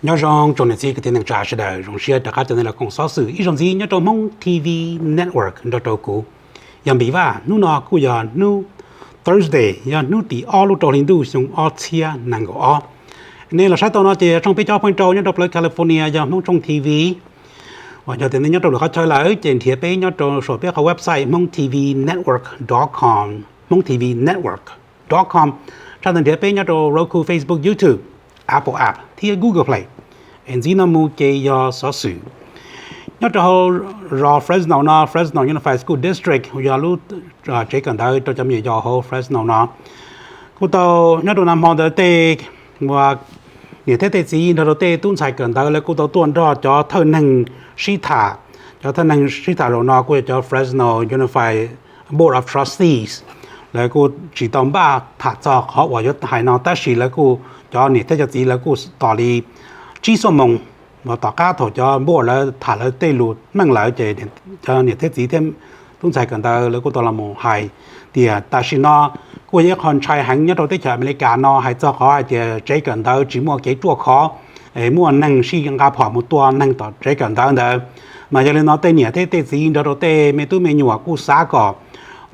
Nyob zoo tsoom niam txiv kwv tij neej tsa sawv daws, zoo siab rov qab coj nej los koom xov xwm ib zaug ntxiv nyob rau Hmoob T V Network nrog rau kuv, yog Npis Vaj. Hnub no kuj yog hnub Thursday, yog hnub tim ob lub rau hli ntuj xyoo ob txhiab nees nkaum ob. Nej los saib tau no ces yog tshooj peb cov phooj ywg nyob rau plawv California yog Hmoob Tsooj T V. Uas yog tias nej nyob rau lwm qhov chaw lawm ces nrhiav peb nyob rau saum peb qhov website hmoob T V network dot com, hmoob T V network dot com. Tshaj ntawd nrhiav peb nyob rau Roku, Facebook, YouTube, Apple App thiab Google Play. Es ntxiv no mus ces yog xov xwm nyob rau hauv zos Fresno no, Fresno Unified School District, yog lub tsev kawm ntawv rau cov me nyuam yaus hauv Fresno no. Kuj tau nyob rau nag hmo ntawd tej uas niam thiab tej txiv nrog rau tej tub ntxhais kawm ntawv lawv kuj tau tuaj nrog cov thawj neeg sib tham. Cov thawj neeg sib tham zaum no kuj yog cov Fresno Unified Board of Trustees. Lawv kuj tsis tau npaj tham txog qhov uas yuav hais no tab sis lawv kuj, cov niam thiab cov txiv lawv kuj tos li tsib xuab moos uas tom qab thaum cov board lawv tham lawv tej lus meej lawm ces cov niam thiab txiv thiab tub ntxhais kawm ntawv lawv kuj tau los mus hais tias tam sim no kuj yog ib qho ntshai heev nyob rau teb chaws Amelikas no hais txog qhov hais tias tsev kawm ntawv tsis muaj kev ruaj khov, es muaj neeg sib nqa phom mus tua neeg tom tsev kawm ntawv ntawd. Mas yog li no tej niam thiab tej txiv nrog rau tej me tub me nyuam kuj xav kom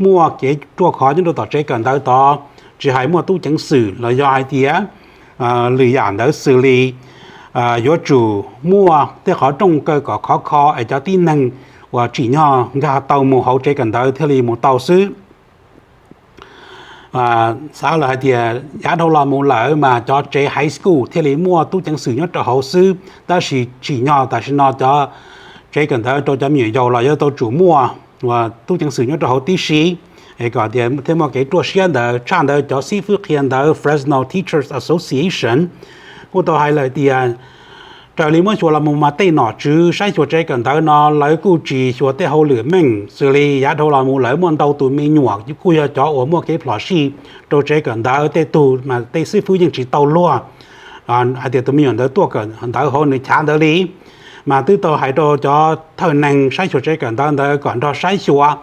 muaj kev ruaj khov nyob rau tom tsev kawm ntawv tod, tsis hais muaj tub ceev xwm los yog hais tias lwm yam ntawd xws li yuav tsum muaj tej qhov rooj kaw kom khov kho es cov tib neeg uas tsim nyog nkag tau mus hauv tsev kawm ntawv thiaj li mus tau xwb. Xav lawm hais tias yav dhau los mus lawm mas cov tsev high school thiaj li muaj tub ceev xwm nyob rau hauv xwb, tab sis tsim nyog tam sim no cov tsev kawm ntawv rau cov me nyuam yaus los yuav tau tsum muaj uas tub ceev xwm nyob rau hauv tib si, es kom tias thiaj muaj kev ruaj siab ntawd. Tshaj ntawd cov xib fwb qhia ntawv Fresno Teachers Association kuj tau hais lawm tias raws li muab xyuas los mus mas tej nom tswv saib xyuas tsev kawm ntawv no lawv kuj tsis xyuas tej hauj lwm meej, xws li yav dhau los mus lawv muaj ntau tus me nyuam kuj yog cov uas muaj kev phom sij rau tsev kawm ntawv, tej tug mas tej xib fwb yeej tsis tau luag hais tias tus me nyuam ntawd tuaj kawm ntawv hauv nws chav ntawd li. Mas twb tau hais rau cov thawj neeg saib xyuas tsev kawm ntawv ntawd kom nrog saib xyuas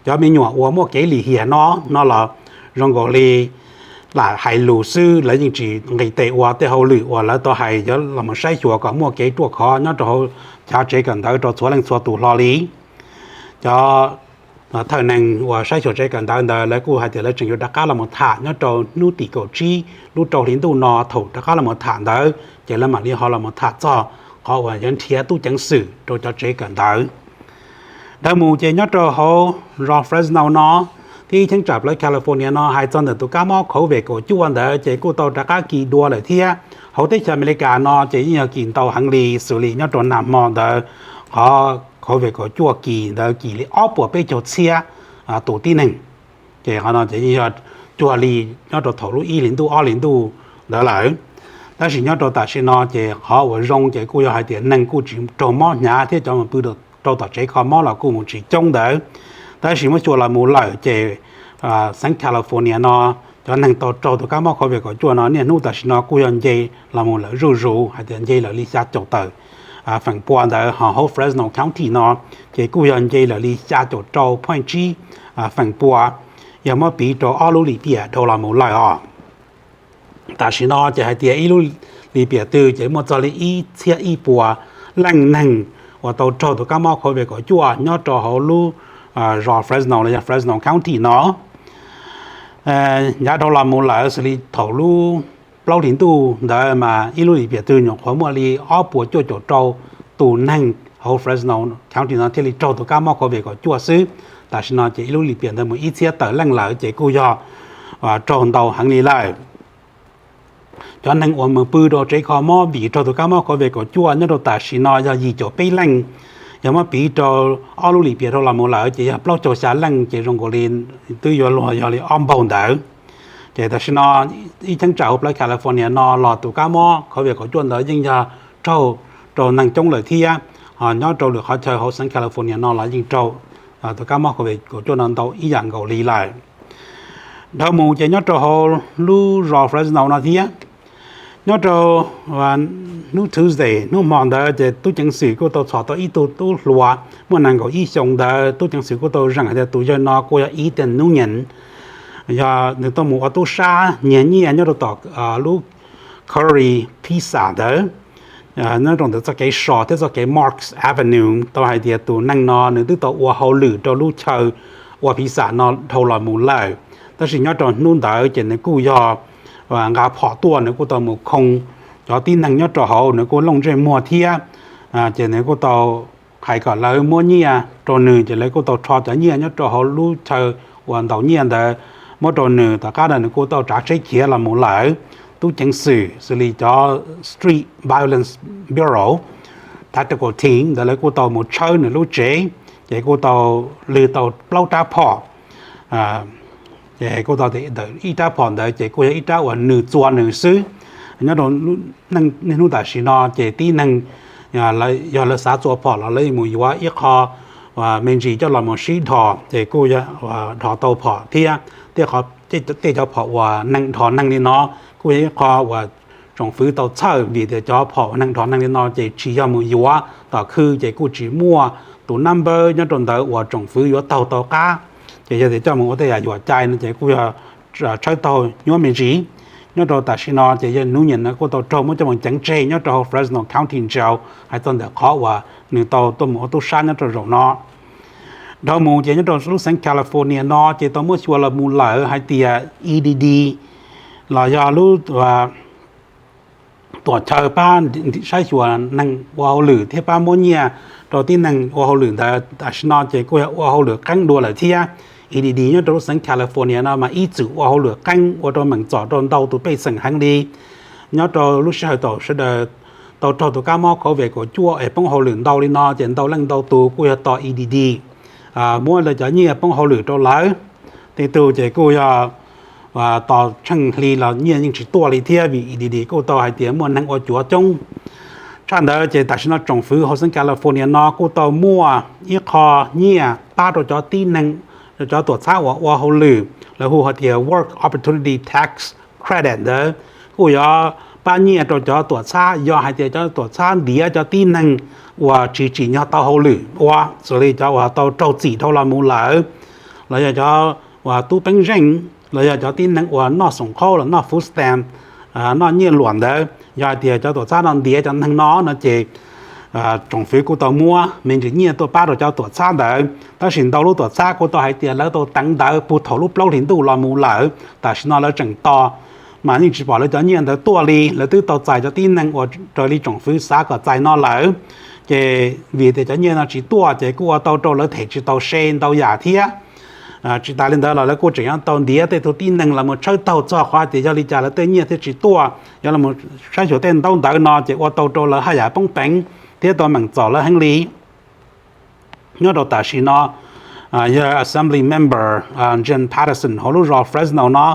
cov me nyuam uas muaj kev lim hiam no, no los zoo nkaus li lam hais lus xwb, lawv yeej tsis nqis tes ua tej hauj lwm uas lawv tau hais yuav los mus saib xyuas kom muaj kev ruaj khov nyob rau hauv chav tsev kawm ntawv rau txhua leej txhua tus hlo li. Cov thawj neeg uas saib xyuas tsev kawm ntawv ntawd lawv kuj hais tias lawv tseem yuav rov qab los mus tham nyob rau hnub tim kaum tsib lub rau hli ntuj no, thaum rov qab los mus tham ntawd ces lawv mam li ho los mus tham txog qhov uas yuav nrhiav tub ceev xwm rau cov tsev kawm ntawv. Dhau mus ces nyob rau hauv zos Fresno no thiab ib cheeb tsam plawv California no hais txog ntawm tus kab mob COVID kaum cuaj ntawd ces kuj tau rov qab kis dua lawm thiab. Hauv teb chaws Amelikas no ces yeej yog kis ntau heev li, xws li nyob rau nag hmo ntawd qhov COVID kaum cuaj kis ntawd kis li ob puas peb caug txhiab tus tib neeg. Ces qhov no ces yeej yog cuag li nyob rau thaum lub ib hlis ntuj ob hlis ntuj ntawd lawm. Tab sis nyob rau tam sim no ces qhov uas zoo ces kuj yog hais tias neeg kuj tsis raug mob hnyav thiab cov mus pw rau tom tsev kho mob los kuj mus tsis coob ntawd. Tab sis muab xyuas los mus lawm ces xeev California no cov neeg tau raug tus kab mob COVID kaum cuaj no niaj hnub tam sim no kuj yog nce los mus lawm zuj zus, hais tias nce lawm li xya caum tawm feem pua ntawd. Ho hauv Fresno County no ces kuj yog nce lawm li xya caum rau point tsib feem pua, yog muab piv rau ob lub lim piam dhau los mus lawm os. Tam sim no ces hais tias ib lub lim piam twg ces muaj txog li ib txhiab ib puas leej neeg uas tau raug tus kab mob COVID kaum cuaj nyob rau hauv lub zos Fresno los yog Fresno County no. Yav dhau los mus lawm xws li thaum lub plaub hlis ntuj ntawd mas ib lub lim piam twg nyuam qhuav muaj li ob puas cuaj caum rau tus neeg hauv Fresno County no thiaj li raug tus kab mob COVID kaum cuaj xwb. Tam sim no ces ib lub lim piam ntawd mus ib txhiab tawm leej lawm ces kuj yog raug ntau heev li lawm. Cov neeg uas mus pw rau tsev kho mob vim raug tus kab mob COVID kaum cuaj nyob rau tam sim no yog yim caum peb leej, yog muab piv rau ob lub lim piam dhau los mus lawm ces yog plaub caug xya leej, ces zoo nkaus li twb yuav luag yog li ob npaug ntawd. Ces tam sim no ib cheeb tsam hauv plawv California no los tus kab mob COVID kaum cuaj ntawd yeej yog raug rau neeg coob lawm thiab. Ho nyob rau lwm qhov chaw hauv xeev California no los yeej raug tus kab mob COVID kaum cuaj no ntau ib yam nkaus li lawm. Dhau mus ces nyob rau hauv lub zos Fresno no thiab, nyob rau hnub Tuesday hnub hmo ntawd ces tub ceev xwm kuj tau txhom tau ib tug tub hluas muaj nees nkaum ib xyoos ntawd, tub ceev xwm kuj tau zeem hais tias tus yawg no kuj yog Ethan Nguyen, yog nws tuaj mus ua tub sab nyiag nyiaj nyob rau tom lub Curry Pizza ntawd. nyob rau ntawm txoj kev so thiab txoj kev Marks Avenue tau hais tias tus neeg no nws twb tau ua hauj lwm rau lub chaw ua pizza no dhau los mus lawm, tab sis nyob rau hnub ntawd ces nws kuj yog nqa phom tuaj, nws kuj tau mus khoo cov tib neeg nyob rau hauv, nws kuj looj ntsej muag thiab. Ces nws kuj tau hais kom lawv muab nyiaj rau nws, ces lawv kuj tau rho cov nyiaj nyob rau hauv lub chaw uas ntaus nyiaj ntawd muab rau nws. Tom qab ntawd nws kuj tau tsav tsheb khiav los mus lawm. Tub ceev xwm xws li cov Street Violence Bureau, Tactical Team ntawd lawv kuj tau mus tshawb nws lub tsev, ces kuj tau lwg tau plaub rab phom. Ces kuj tau tias ntawm ib rab phom ntawd ces kuj yog ib rab uas nws txua nws xwb. Nyob rau niaj hnub tam sim no ces tib neeg yog lawv xav txua phom los lawv mus yuav ib qho me ntsis coj los mus sib dhos ces kuj dhos tau phom thiab. Tej cov phom uas neeg dhos neeg li no kuj yog ib qho uas tsoom fwv tau txhawj vim tias cov phom uas neeg dhos neeg li no ces tsis yog mus yuav tom khw ces kuj tsis muaj tus nab npawb nyob rau ntawd uas tsoom fwv yuav taug tau qab. Ces yog tias coj mus ua tej yam yuam cai no ces kuj yog tshawb taug nyuab me ntsis. Nyob rau tam sim no ces yog hnub nyiam no kuj tau raug muab coj mus ceev tseg nyob rau hauv Fresno County Jail hais txog ntawm qhov uas nws tau tuaj mus ua tub sab nyob rau zaum no. Dhau mus ces nyob rau lub xeev California no ces tau muab xyuas los mus lawm hais tias E D D los yog lub tuam chaw pab saib xyuas neeg ua hauj lwm thiab pab muab nyiaj rau tib neeg ua hauj lwm ntawd tam sim no ces kuj yog ua hauj lwm qeeb dua lawm thiab. E D D nyob rau lub xeev California no mas ib txwm ua hauj lwm qeeb ua rau meem txom rau ntau tus pej xeem heev li. Nyob rau lub sij hawm thaum sawv daws tau raug tus kab mob COVID kaum cuaj es poob hauj lwm ntau li no ces ntau leej ntau tus kuj yog tos E D D muab lawv cov nyiaj poob hauj lwm rau lawv. Tej tug ces kuj yog tos tsheej hli los nyiaj yeej tsis tuaj li thiab vim E D D kuj tau hais tias muaj neeg ua cuav coob. Tshaj ntawd ces tam sim no tsoom fwv hauv xeev California no kuj tau muaj ib qho nyiaj pab rau cov tib neeg, cov tuam txhab uas ua hauj lwm, lawv hu hais tias Work Opportunity Tax Credit ntawd kuj yuav pab nyiaj rau cov tuam txhab yog hais tias cov tuam txhab ntiav cov tib neeg uas tsis tsim nyog tau hauj lwm ua, xws li cov uas tau raug txim dhau los mus lawm, los yog cov uas tub peeb zeej, los yog cov tib neeg uas noj xoom qhaub los noj food stamp, noj nyiaj luam ntawd. Yog hais tias cov tuam txhab no ntiav cov neeg no no ces tsoom fwv kuj tau muab me ntsis nyiaj tuaj pab rau cov tuam txhab ntawd. Tab sis ntau lub tuam txhab kuj tau hais tias lawv tau teev ntawv puag thaum lub plaub hlis ntuj los mus lawm, tam sim no lawv tseem tos mas yeej tsis pom lawv cov nyiaj ntawd tuaj li. Lawv twb tau txais cov tib neeg uas raws li tsoom fwv xav kom txais no lawm, ces vim tias cov nyiaj no tsis tuaj ces kuj ua tau rau lawv them tsis tau se ntau yam thiab. Tsis tas li ntawd los lawv kuj tseem yuav tau ntiav tej tug tib neeg los mus tshawb taug txog qhov tias yog li cas lawv tej nyiaj thiaj tsis tuaj, yuav los saib xyuas tej ntaub ntawv no ces ua tau rau lawv haj yam poob peev thiab tau meem txom lawv heev li. Nyob rau tam sim no, yog Assembly Member Jen Patterson hauv lub zos Fresno no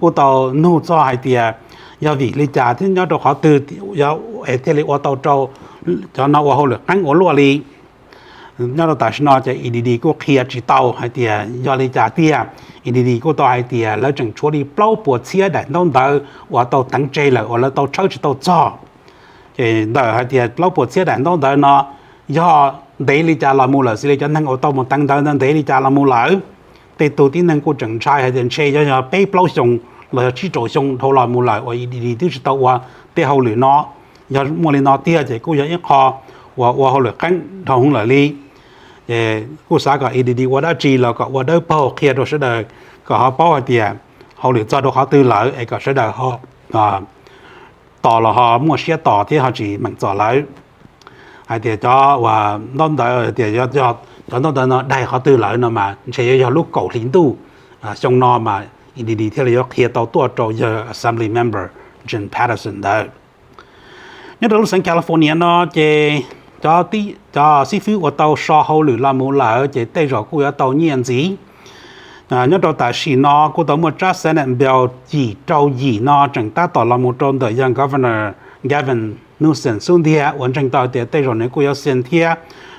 kuj tau nug txog hais tias yog vim li cas thiab nyob rau qhov twg es thiaj li ua tau rau cov no ua hauj lwm qeeb ua luaj li. Nyob rau tam sim no ces E D D kuj qhia tsis tau hais tias yog li cas tiag. E D D kuj tau hais tias lawv tseem tshuav li plaub puas txhiab daim ntaub ntawv uas tau teev tseg lawm uas lawv tau tshawb tsis tau txog. Ces ntawm hais tias plaub puas txhiab daim ntaub ntawv no yog ntev li cas los mus lawm, xws li cov neeg uas tau mus teev ntawv ntawd ntev li cas los mus lawm. Tej tug tib neeg kuj tseem ntshai hais tias ntshe yog yog peb plaub xyoos los yog tsib rau xyoo dhau los mus lawm uas E D D twb tsis tau ua tej hauj lwm no. Yog muaj li no tiag ces kuj yog ib qho uas ua hauj lwm qeeb dhau hwv lawm li. Ces kuj xav kom E D D ua dab tsi los kom ua dawb paug qhia rau sawv daws kom ho paub hais tias hauj lwm txog rau qhov twg lawm es kom sawv daws ho tos los ho muaj siab tos thiab ho tsis meem txom lawv. Hais tias cov uas ntaub ntawv tias cov ntaub ntawv no daig qhov twg lawm no mas ntshe yuav yog lub kaum hli ntuj xyoo no mas E D D thiaj li yuav qhia tau tuaj rau yawg Assembly Member Jen Patterson ntawd. Nyob rau lub xeev California no ces cov xib fwb uas tau so hauj lwm los mus lawm ces tej zaum kuj yuav tau nyiaj ntxiv. Nyob rau tam sim no kuj tau muaj tsab Senate bill yim rau yim no tseem tab tom los mus rau ntawm yawg Governor Gavin Newsom xub ntiag uas ntseeg tau tias tej zaum nws kuj yuav xees thiab.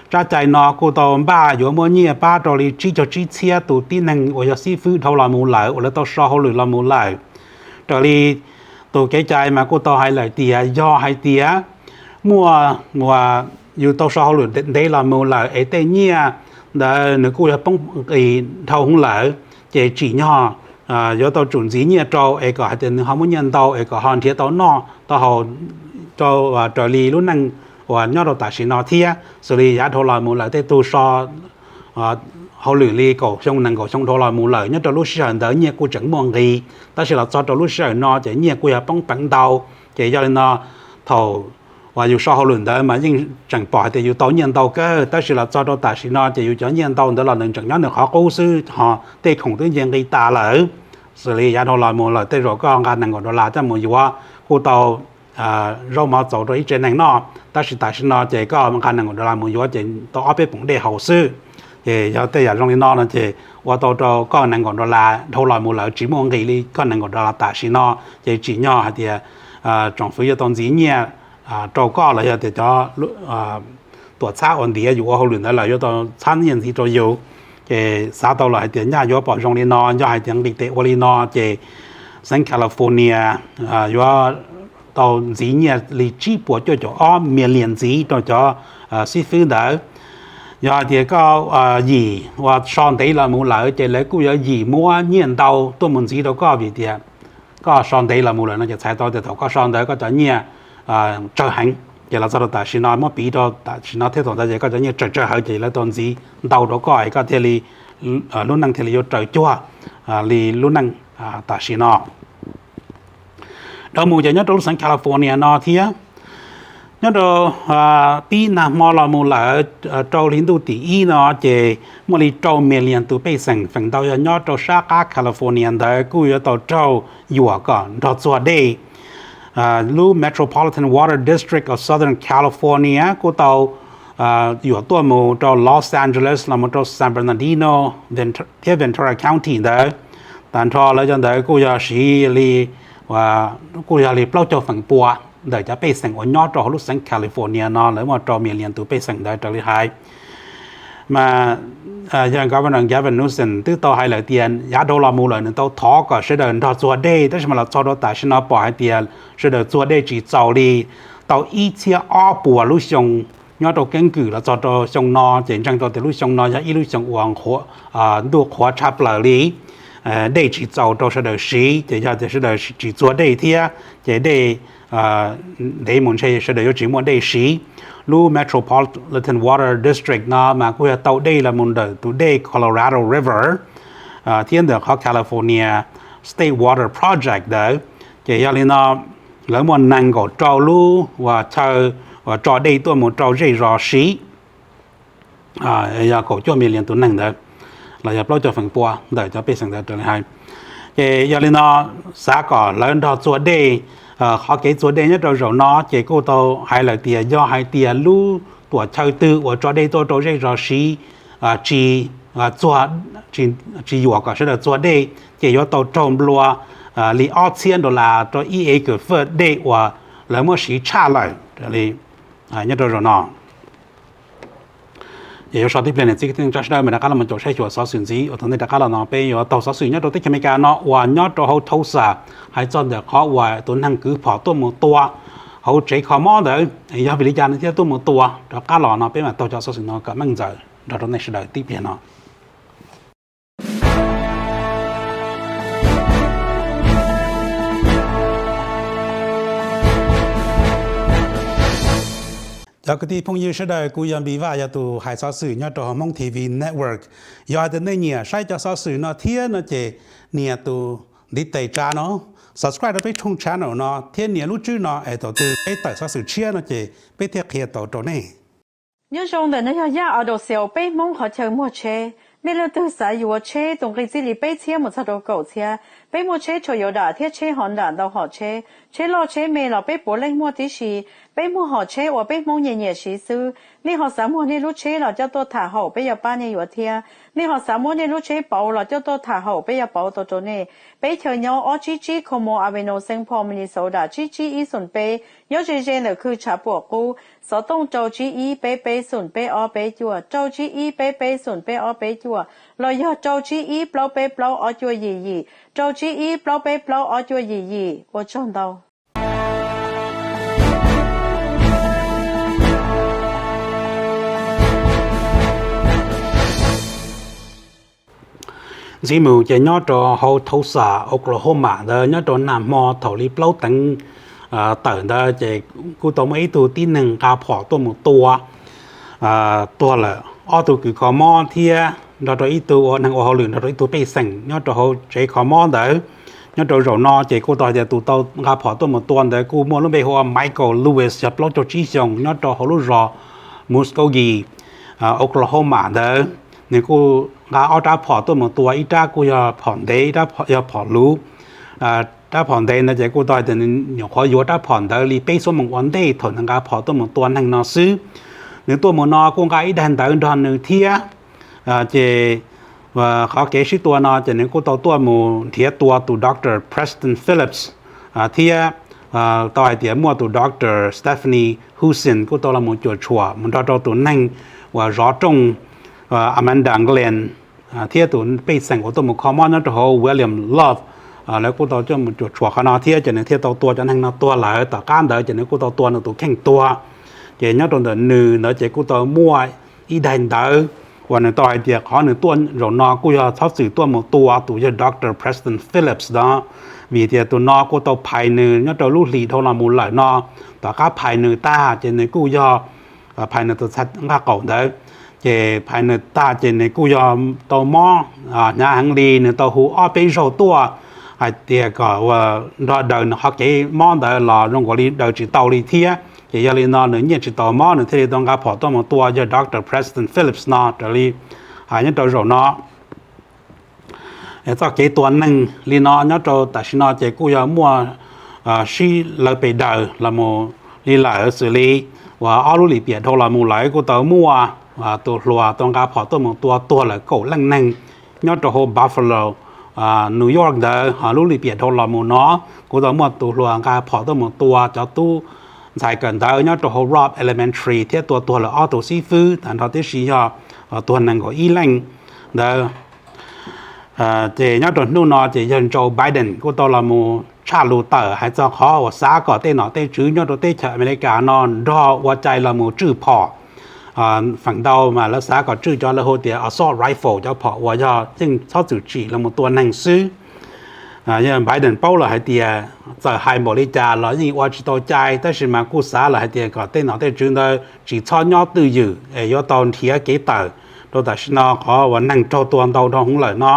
Tsab cai no kuj tau npaj yuav muaj nyiaj pab rau li tsib caug tsib txhiab tus tib neeg uas yog xib fwb dhau los mus lawm uas lawv tau so hauj lwm los mus lawm. Raws li tus kev cai mas kuj tau hais lawm tias yog hais tias muaj uas yus tau so hauj lwm ntev los mus lawm es tej nyiaj ntawd nws kuj yog poob qis dhau hwv lawm, ces tsim nyog yuav tau tsum ntxiv nyiaj rau es kom hais tias nws ho muaj nyiaj ntau es kom ho nrhiav tau noj tau haus rau, raws li lub neej uas nyob rau tam sim no thiab. Xws li yav dhau los mus lawm tej tug so hauj lwm li kaum xyoo nees nkaum xyoo dhau los mus lawm, nyob rau lub sij hawm ntawd nyiaj kuj tseem muaj nqis, tab sis los txog rau lub sij hawm no ces nyiaj kuj yog poob peev ntau. Ces yog li no, thaum uas yus so hauj lwm ntawd mas yeej tseem pom hais tias yus tau nyiaj ntau kawg, tab sis los txog rau tam sim no ces yus cov nyiaj ntau ntawd los nws tseem nyob nws qhov qub xwb, ho tej khoom twb nce nqi tas lawm. Xws li yav dhau los mus lawm tej zaum koj nqa nees nkaum dollar coj mus yuav kuj tau zaub mov txaus rau ib tsev neeg noj, tab sis tam sim no ces koj nqa nees nkaum dollar mus yuav ces tau ob peb poom dej haus xwb. Ces yog tej yam zoo li no no ces ua tau rau koj nees nkaum dollar dhau los mus lawm tsis muaj nqis li koj nees nkaum dollar tam sim no. Ces tsim nyog hais tias tsoom fwv yuav tau ntxiv nyiaj rau koj los yog tias cov tuam txhab uas ntiav yus ua hauj lwm ntawd lawm yuav tau txhab nyiaj ntxiv rau yus. Ces xav tau lawm hais tias nyaj yuav pom zoo li no, yog hais tias nqis tes ua li no ces xeev California yuav tau ntxiv nyiaj li tsib puas cuaj caum ob million ntxiv rau cov xib fwb ntawd. Yog hais tias koj yim uas so ntev los mus lawm ces lawv kuj yuav yim muab nyiaj ntau tuaj mus ntxiv rau koj vim tias koj so ntev los mus lawm no ces txhais tau tias thaum koj so ntawd koj cov nyiaj tsawg heev, ces los txog rau tam sim no muab piv rau tam sim no thiab thaum ntawd ces koj cov nyiaj tsawg tsawg heev ces lawv tau ntxiv ntau rau koj es koj thiaj li lub neej thiaj li yuav raws cuag li lub neej tam sim no. Dhau mus ces nyob rau lub xeev California no thiab, nyob rau pib nag hmo los mus lawm rau hli ntuj tim ib no ces muaj li rau million tus pej xeem, feem ntau yog nyob rau sab qab California ntawd kuj yuav tau raug yuam kom nrog txuag dej. Lub Metropolitan Water District of Southern California kuj tau yuam tuaj mus rau Los Angeles los mus rau San Bernardino thiab Ventura County ntawd. Tag nrho lawv cov ntawd kuj yog siv li, kuj yog li plaub caug feem pua ntawm cov pej xeem uas nyob rau hauv lub xeev California no lawv muaj rau million tus pej xeem ntawd raws li hais. Mas yog Governor Gavin Newsom twb tau hais lawm tias yav dhau los mus lawm nws tau thov kom sawv daws nrog txuag dej, tab sis mas los txog rau tam sim no pom hais tias sawv daws txuag dej tsis txaus li tau ib txhiab ob puas lub xyoo nyob rau keeb kwm los txog rau xyoo no ces ntseeg rau tias lub xyoo no yog ib lub xyoo uas ntuj qhuav tshaj plaws li. Dej tsis txaus rau sawv daws siv ces yog tias sawv daws tsis txuag dej thiab ces dej ntev mus ntshe sawv daws yuav tsis muaj dej siv. Lub Metropolitan Water District no mas kuj yog tau dej los mus ntawm tus dej Colorado River thiab ntawm qhov California State Water Project ntawd. Ces yog li no lawv muaj nees nkaum rau lub uas chaw uas tso dej tuaj mus rau zej zos siv, yog kaum cuaj million tus neeg ntawd los yog plaub caug feem pua ntawm cov pej xeem ntawd raws li hais. Ces yog li no xav kom lawv nrog txuag dej. Qhov kev txuag dej nyob rau zaum no ces kuj tau hais lawm tias yog hais tias lub tuam chaw twg uas tso dej tuaj rau zej zos siv tsis txuag, tsis yuam kom sawv daws txuag dej ces yuav tau raug nplua li ob txhiab dollar rau ib acre foot dej uas lawv muab siv tshaj lawm nyob rau zaum no. Ces yuav so tib pliag niam txiv kwv tij neej tsa sawv daws mam rov qab los mus caum saib xyuas xov xwm ntxiv uas thaum ntej rov qab los no peb yuav taug xov xwm nyob rau teb chaws Amelikas no uas nyob rau hauv Tulsa hais txog ntawm qhov uas tus neeg kwv phom tuaj mus tua hauv tsev kho mob ntawd yog vim li cas nws thiaj tuaj mus tua. Rov qab los no peb mam taug cov xov xwm no kom meej ntxawm nrog rau nej sawv daws tib pliag no. Cov kwv tij phooj ywg sawv daws, kuv yog Npis Vaj, yog tus hais xov xwm nyob rau hauv Hmoob T V Network. Yog hais tias nej nyiam saib cov xov xwm no thiab no ces nias tus ntiv tes tsa no, subscribe rau peb tshooj channel no thiab nias lub tswb no es thaum twg peb tawm xov xwm tshiab no ces peb thiaj qhia tau rau nej. Nyob zoo ntawm no yog Yaj Auto Sales, peb Hmoob qhov chaw muag tsheb. Nej leej twg xav yuav tsheb tus nqi txij li peb txhiab mus txog rau kaum txhiab. Peb muaj tsheb Toyota thiab tsheb Honda ntau hom tsheb. Tsheb loj tsheb me los peb puav leej muaj tib si. Peb muag hom tsheb uas peb Hmoob nyiam nyiam siv xwb. Nej ho xav muag nej lub tsheb los coj tuaj tham haum, peb yuav pab nej yuav thiab. Nej ho xav muab nej lub tsheb pauv los coj tuaj tham haum, peb yuav pauv tau rau nej. Peb chaw nyob ob tsib tsib Como Avenue, Saint Paul, Minnesota tsib tsib ib xoom peb, nyob ze ze ntawm khw tshav puam qub. Xov tooj rau tsib ib peb peb xoom peb ob peb cuaj, rau tsib ib peb peb xoom peb ob peb cuaj, los yog rau tsib ib plaub peb plaub ob cuaj yim yim, rau tsib ib plaub peb plaub ob cuaj yim yim. Ua tsaug ntau. Ntxiv mus ces nyob rau hauv Tulsa, Oklahoma ntawd nyob rau nag hmo thaum li plaub teev tawm ntawd ces kuj tau muaj ib tug tib neeg nqa phom tuaj mus tua tuag lawm ob tug kws kho mob thiab nrog rau ib tug ua neeg ua hauj lwm nrog rau ib tug pej xeem nyob rau hauv tsev kho mob ntawd. Nyob rau zaum no ces kuj tau hais tias tus tau nqa phom tuaj mus tua ntawd kuj muaj lub npe hu ua Michael Lewis, yog plaub caug tsib xyoos, nyob rau hauv lub zos Muskogee, Oklahoma ntawd. Nws kuj nqa ob rab phom tuaj mus tua, ib rab kuj yog phom ntev, ib rab yog phom luv. Rab phom ntev ntawd ces kuj tau hais tias nws nyuam qhuav yuav rab phom ntawd li peb xuab moos ua ntej thaum nws nqa phom tuaj mus tua neeg no xwb. Nws tuaj mus no kuj nqa ib daim ntawv nrog nws thiab. Ces qhov kev sib tua no ces nws kuj tau tuaj mus nrhiav tua tus Doctor Preston Phillips thiab tau hais tias muaj tus Doctor Stephanie Hoosen kuj tau los mus cuam tshuam mus nrog rau tus neeg uas zov rooj Amanda Glenn thiab tus pej xeem uas tuaj mus kho mob nyob rau hauv William Love. Lawv kuj tau coj mus cuam tshuam qhov no thiab ces nws thiaj tau tua cov neeg no tuag lawm. Tom qab ntawd ces nws kuj tau tua nws tus kheej tuag. Ces nyob rau ntawm nws ntawd ces kuj tau muaj ib daim ntawv uas nws tau hais tias qhov nws tuaj zaum no kuj yog txhob txwm tuaj mus tua tus yog Doctor Preston Phillips no, vim tias tus no kuj tau phais nws nyob rau lub hlis dhau los mus lawm no. Tom qab phais nws tag ces nws kuj yog phais nws tus txhais nqaj qaum ntawd. Ces phais nws tag ces nws kuj yog tau mob hnyav heev li, nws tau hu ob peb zaug tuaj hais tias kom nrog daws nws qhov kev mob ntawd los zoo nkaus li daws tsis tau li thiab. Ces yog li no nws nyiaj tsis tau mob, nws thiaj li tau nqa phom tuaj mus tua yog Doctor Preston Phillips no raws li hais nyob rau zaum no. Txoj kev tua neeg li no nyob rau tam sim no ces kuj yog muaj sib law pes daws los mus li lawm, xws li uas ob lub lim piam dhau los mus lawm kuj tau muaj tus hluas tau nqa phom tuaj mus tua tuag lawm kaum leej neeg nyob rau hauv Buffalo, New York ntawd. Ho lub lim piam dhau los mus no kuj tau muaj tus hluas nqa phom tuaj mus tua cov tub ntxhais kawm ntawv nyob rau hauv Robb Elementary thiab tua tuag lawm ob tug xib fwb tag nrho tib si yog tuag nees nkaum ib leej ntawd. Ces nyob rau hnub no ces yawg Joe Biden kuj tau los mus tshaj lus tawm hais txog qhov uas xav kom tej nom tej tswv nyob rau teb chaws Amelikas no nrog ua cai los mus tswj phom. Feem ntau mas lawv xav kom tswj cov lawv hu tias assault rifle, cov phom uas yog yeej txhob txwm tsim los mus tua neeg xwb. Yawg Biden paub lawm hais tias txawm hais npaum li cas los yeej ua tsis tau cai, tab sis mas kuj xav lawm hais tias kom tej nom tej tswv ntawd tsis txhob nyob twj ywm es yuav tau nrhiav kev tawm rau tam sim no qhov uas neeg raug tua ntau dhau hwv lawm no.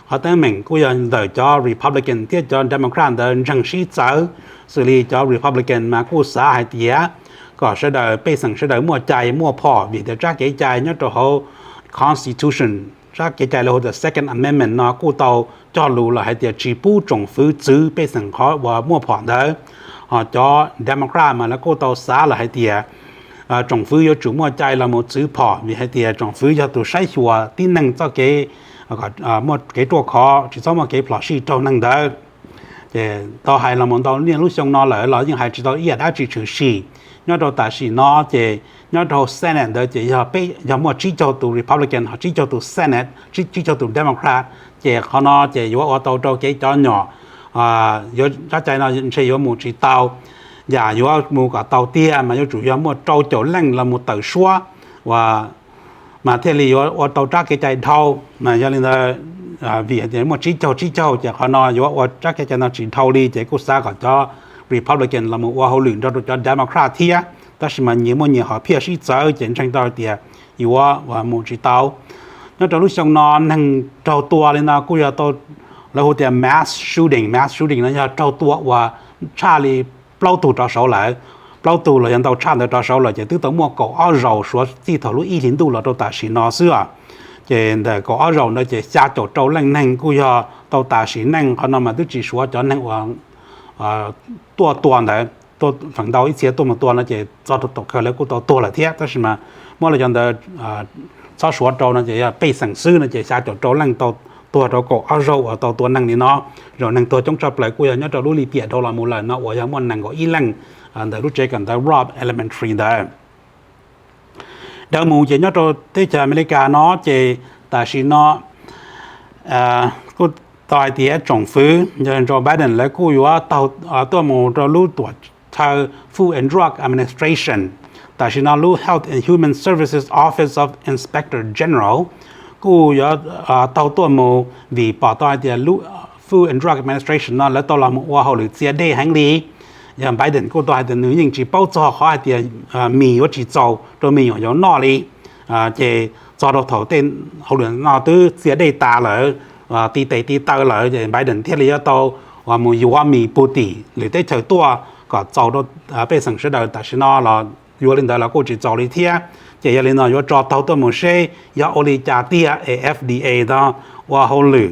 Qhov teeb meem kuj yog ntawm cov Republican thiab cov Democrat ntawd ntseeg sib txawv, xws li cov Republican mas kuj xav hais tias kom sawv daws, pej xeem sawv daws muaj cai muaj phom vim tias tsab kev cai nyob rau hauv Constitution, tsab kev cai lawv hu tias Second Amendment no kuj tau cog lus lawm hais tias tsis pub tsoom fwv txwv pej xeem qhov uas muaj phom ntawd. Ho cov Democrat mas lawv kuj tau xav lawm hais tias tsoom fwv yuav tsum muaj cai los mus txwv phom vim hais tias tsoom fwv yog tus saib xyuas tib neeg txoj kev, muaj kev ruaj khov, tsis txhob muaj kev plhom sij raug neeg ntawd. Ces tau hais los mus ntau niaj lub xyoo no lawm los yeej hais tsis tau ib yam dab tsi tshwm sim. Nyob rau tam sim no ces nyob rau Senate ntawd ces yog peb, yog muaj tsib caug tus Republican ho tsib caug tus Senate, tsib caug tus Democrat. Ces qhov no ces yuav ua tau rau kev cov nyom, yuav, tsab cai no ntshe yuav mus tsis tau. Yam yuav mus kom tau tiag mas yuav tsum yog muaj rau caum leej los mus tawm suab uas mas thiaj li yuav ua tau tsab kev cai dhau. Mas yog li ntawd, vim hais tias muaj tsib caug tsib caug ces qhov no yuav ua tsab kev cai no tsis dhau li, ces kuj xav kom cov Republican los mus ua hauj lwm nrog rau cov Democrat thiab. Tab sis mas nyias muaj nyias hom phiaj sib txawv ces ntseeg tau hais tias yuav mus tsis tau. Nyob rau lub xyoo no neeg raug tua li no kuj yog tau, lawv hu tias mass shooting. Mass shooting no yog raug tua uas tshaj li plaub tug rov saud lawm, plaub tug los yog ntau tshaj ntawd rov saud lawm, ces twb tau muaj kaum ob zaus suav txij thaum lub ib hlis ntuj los rau tam sim no xwb os. Ces ntawm kaum ob zaus ntawd ces xya caum rau leej neeg kuj yog tau tas sim neej. Qhov no mas twb tsis suav cov neeg uas tuaj tua ntawd, feem ntau ib txhia tuaj mus tua no ces txog rau tom kawg lawv kuj tau tuag lawm thiab. Tab sis mas muab li cov ntawd txhob suav rau no ces yog pej xeem xwb no ces xya caum rau leej tau tuag rau kaum ob zaug uas tau tua neeg li no. Zaum neeg tuag coob tshaj plaws kuj yog nyob rau lub lim piam dhau los mus lawm no uas yog muaj nees nkaum ib leej ntawm lub tsev kawm ntawv Robb Elementary ntawd. Dhau mus ces nyob rau teb chaws Amelikas no ces tam sim no kuj tau hais tias tsoom fwv yog Joe Biden lawv kuj yuav tuaj mus rau lub tuam chaw Food and Drug Administration, tam sim no lub Health and Human Services Office of Inspector General kuj yuav tau tuaj mus vim pom tau hais tias lub Food and Drug Administration no lawv tau los mus ua hauj lwm txias dej heev li. Yog Biden kuj tau hais tias nws yeej tsis paub txog qhov hais tias mis yuav tsis txaus rau me nyuam yaus noj li. Ces txog rau thaum tej hauj lwm no twb txias dej tas lawm, ti tes ti taw lawm, ces Biden thiaj li yuav tau mus yuav mis puag tim lwm teb chaws tuaj kom txaus rau pej xeem sawv daws. Tam sim no los yuav li ntawd los kuj tsis txaus li thiab. Ces yog li no yuav tso taug tuaj mus seb yog ua li cas tiag es F D A no ua hauj lwm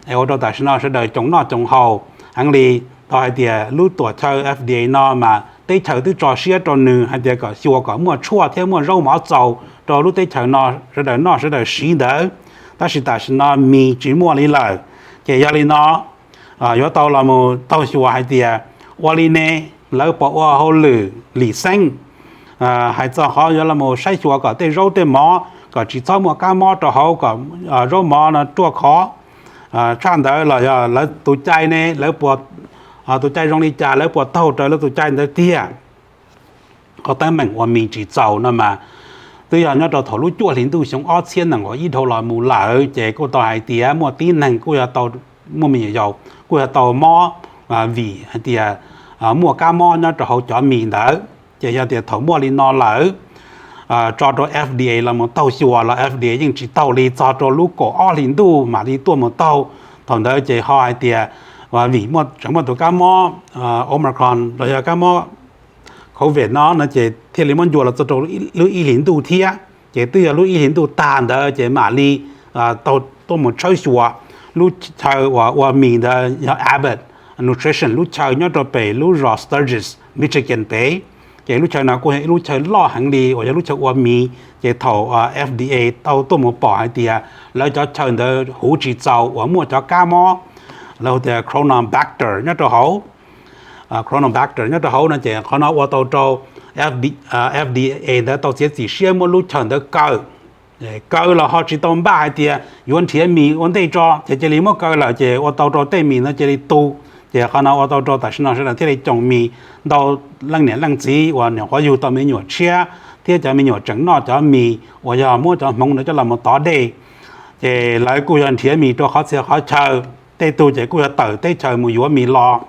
es ua rau tam sim no sawv daws coos noj coos haus heev li. Tau hais tias lub tuam chaw F D A no mas teb chaws twb tso siab rau nws hais tias kom xyuas kom muaj tshuaj thiab muaj zaub mov txaus rau lub teb chaws no sawv daws noj sawv daws siv ntawd, tab sis tam sim no mis tsis muaj li lawm. Ces yog li no yuav tau los mus taug xyuas hais tias ua li ne lawv puas ua hauj lwm lim xeeb, hais txog qhov yuav los mus saib xyuas kom tej zaub tej mov kom tsis txhob muaj kab mob rau hauv, kom zaub mov no ruaj khov tshaj ntawd los yog lawv tus cai ne, lawv puas, tus cai zoo li cas, lawv puas taug raws lawv tus cai ntawd tiag. Qhov teeb meem ua mis tsis txaus no mas twb yog nyob rau thaum lub cuaj hli ntuj xyoo ob txhiab nees nkaum ib dhau los mus lawm, ces kuj tau hais tias muaj tib neeg kuj yog tau, muaj me nyuam yaus kuj yog tau mob vim hais tias muaj kab mob nyob rau hauv cov mis ntawd. Ces yog tias thaum muaj li no lawm, tso rau F D A los mus taug xyuas los F D A yeej tsis taug li, txog rau lub kaum ob hli ntuj mam li tuaj mus taug. Thaum ntawd ces ho hais tias vim tseem muaj tus kab mob Omicron los yog kab mob COVID no no ces thiaj li muab ncua los txog rau lub ib hlis ntuj thiab. Ces twb yog lub ib hlis ntuj tag ntawd ces mam li tau tuaj mus tshawb xyuas lub chaw uas ua mis ntawd yog Abbott Nutrition lub chaw nyob rau pem lub zos Sturgis, Michigan pem. Ces lub chaw no kuj yog ib lub chaw loj heev li uas yog lub chaw ua mis. Ces thaum F D A tau tuaj mus pom hais tias lawv cov chaw ntawd huv tsis txaus uas muaj cov kab mob, lawv hu tias Cronobacter nyob rau hauv, Cronobacter nyob rau hauv no ces qhov no ua tau rau F D A ntawd tau txiav txim siab muab lub chaw ntawd kaw. Kaw los ho tsis tau npaj hais tias yuav nrhiav mis ua ntej tso, ces cia li muab kaw lawm ces ua tau rau tej mis no cia li tu. Ces qhov no ua tau rau tam sim no sawv daws thiaj li coos mis ntau, leej niam leej txiv uas nyuam qhuav yug tau me nyuam tshiab thiab cov me nyuam tseem noj cov mis uas yog muab cov hmoov ntawd coj los mus tov dej. Ces lawv kuj yog nrhiav mis rau qhov txhia qhov chaw, tej tug ces kuj yog tawm teb chaws mus yuav mis los.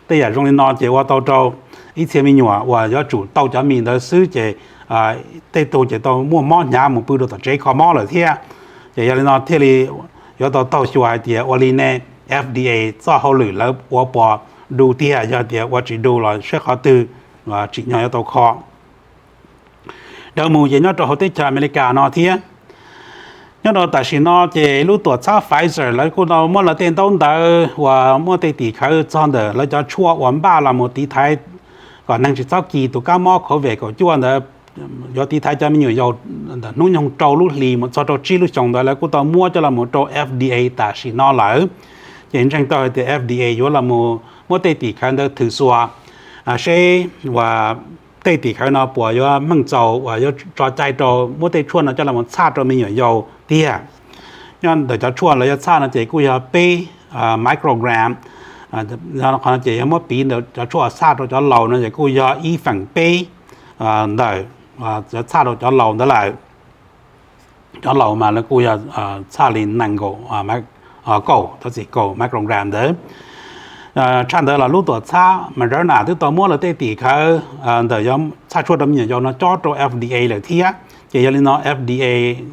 Tej yam zoo li no ces ua tau rau ib txhia me nyuam uas yuav tsum tau cov mis ntawd xwb ces tej tug ces tau muaj mob hnyav mus pw rau tom tsev kho mob lawm thiab. Ces yog li no thiaj li yuav tau taug xyuas hais tias ua li ne F D A txoj hauj lwm lawv ua puas du tiag, yog tias ua tsis du los saib qhov twg tsim nyog yuav tau kho. Dhau mus ces nyob rau hauv teb chaws Amelikas no thiab, nyob rau tam sim no ces lub tuam txhab Pfizer lawv kuj tau muab lawv tej ntaub ntawv uas muaj tej tim khawv txog ntawm lawv cov tshuaj uas npaj los mus tiv thaiv kom neeg tsis txhob kis tus kab mob COVID kaum cuaj ntawd, yuav tiv thaiv cov me nyuam yaus ntawm hnub nyoog rau lub hlis mus txog rau tsib lub xyoos ntawd lawv kuj tau muab coj los mus rau F D A tam sim no lawm. Ces ntseeg tau hais tias F D A yuav los mus muab tej tim khawv ntawd thwm xuas seb uas tej tim khawv no puas yuav meej txaus uas yuav tso cai rau muab tej tshuaj no coj los mus txhaj rau me nyuam yaus tiag. Nyob ntawm cov tshuaj lawv yuav txhaj no ces kuj yog peb microgram. Qhov no ces yog muab piv ntawm cov tshuaj txhaj rau cov laus no ces kuj yog ib feem peb ntawm cov txhaj rau cov laus ntawd lawm. Cov laus mas lawv kuj yog txhaj li nees nkaum, kaum, thov txim, kaum microgram ntawd. Tshaj ntawd los lub tuam txhab Moderna twb tau muab lawv tej tim khawv ntawm yuav txhaj tshuaj rau me nyuam yaus no cob rau F D A lawm thiab. Ces yog li no F D A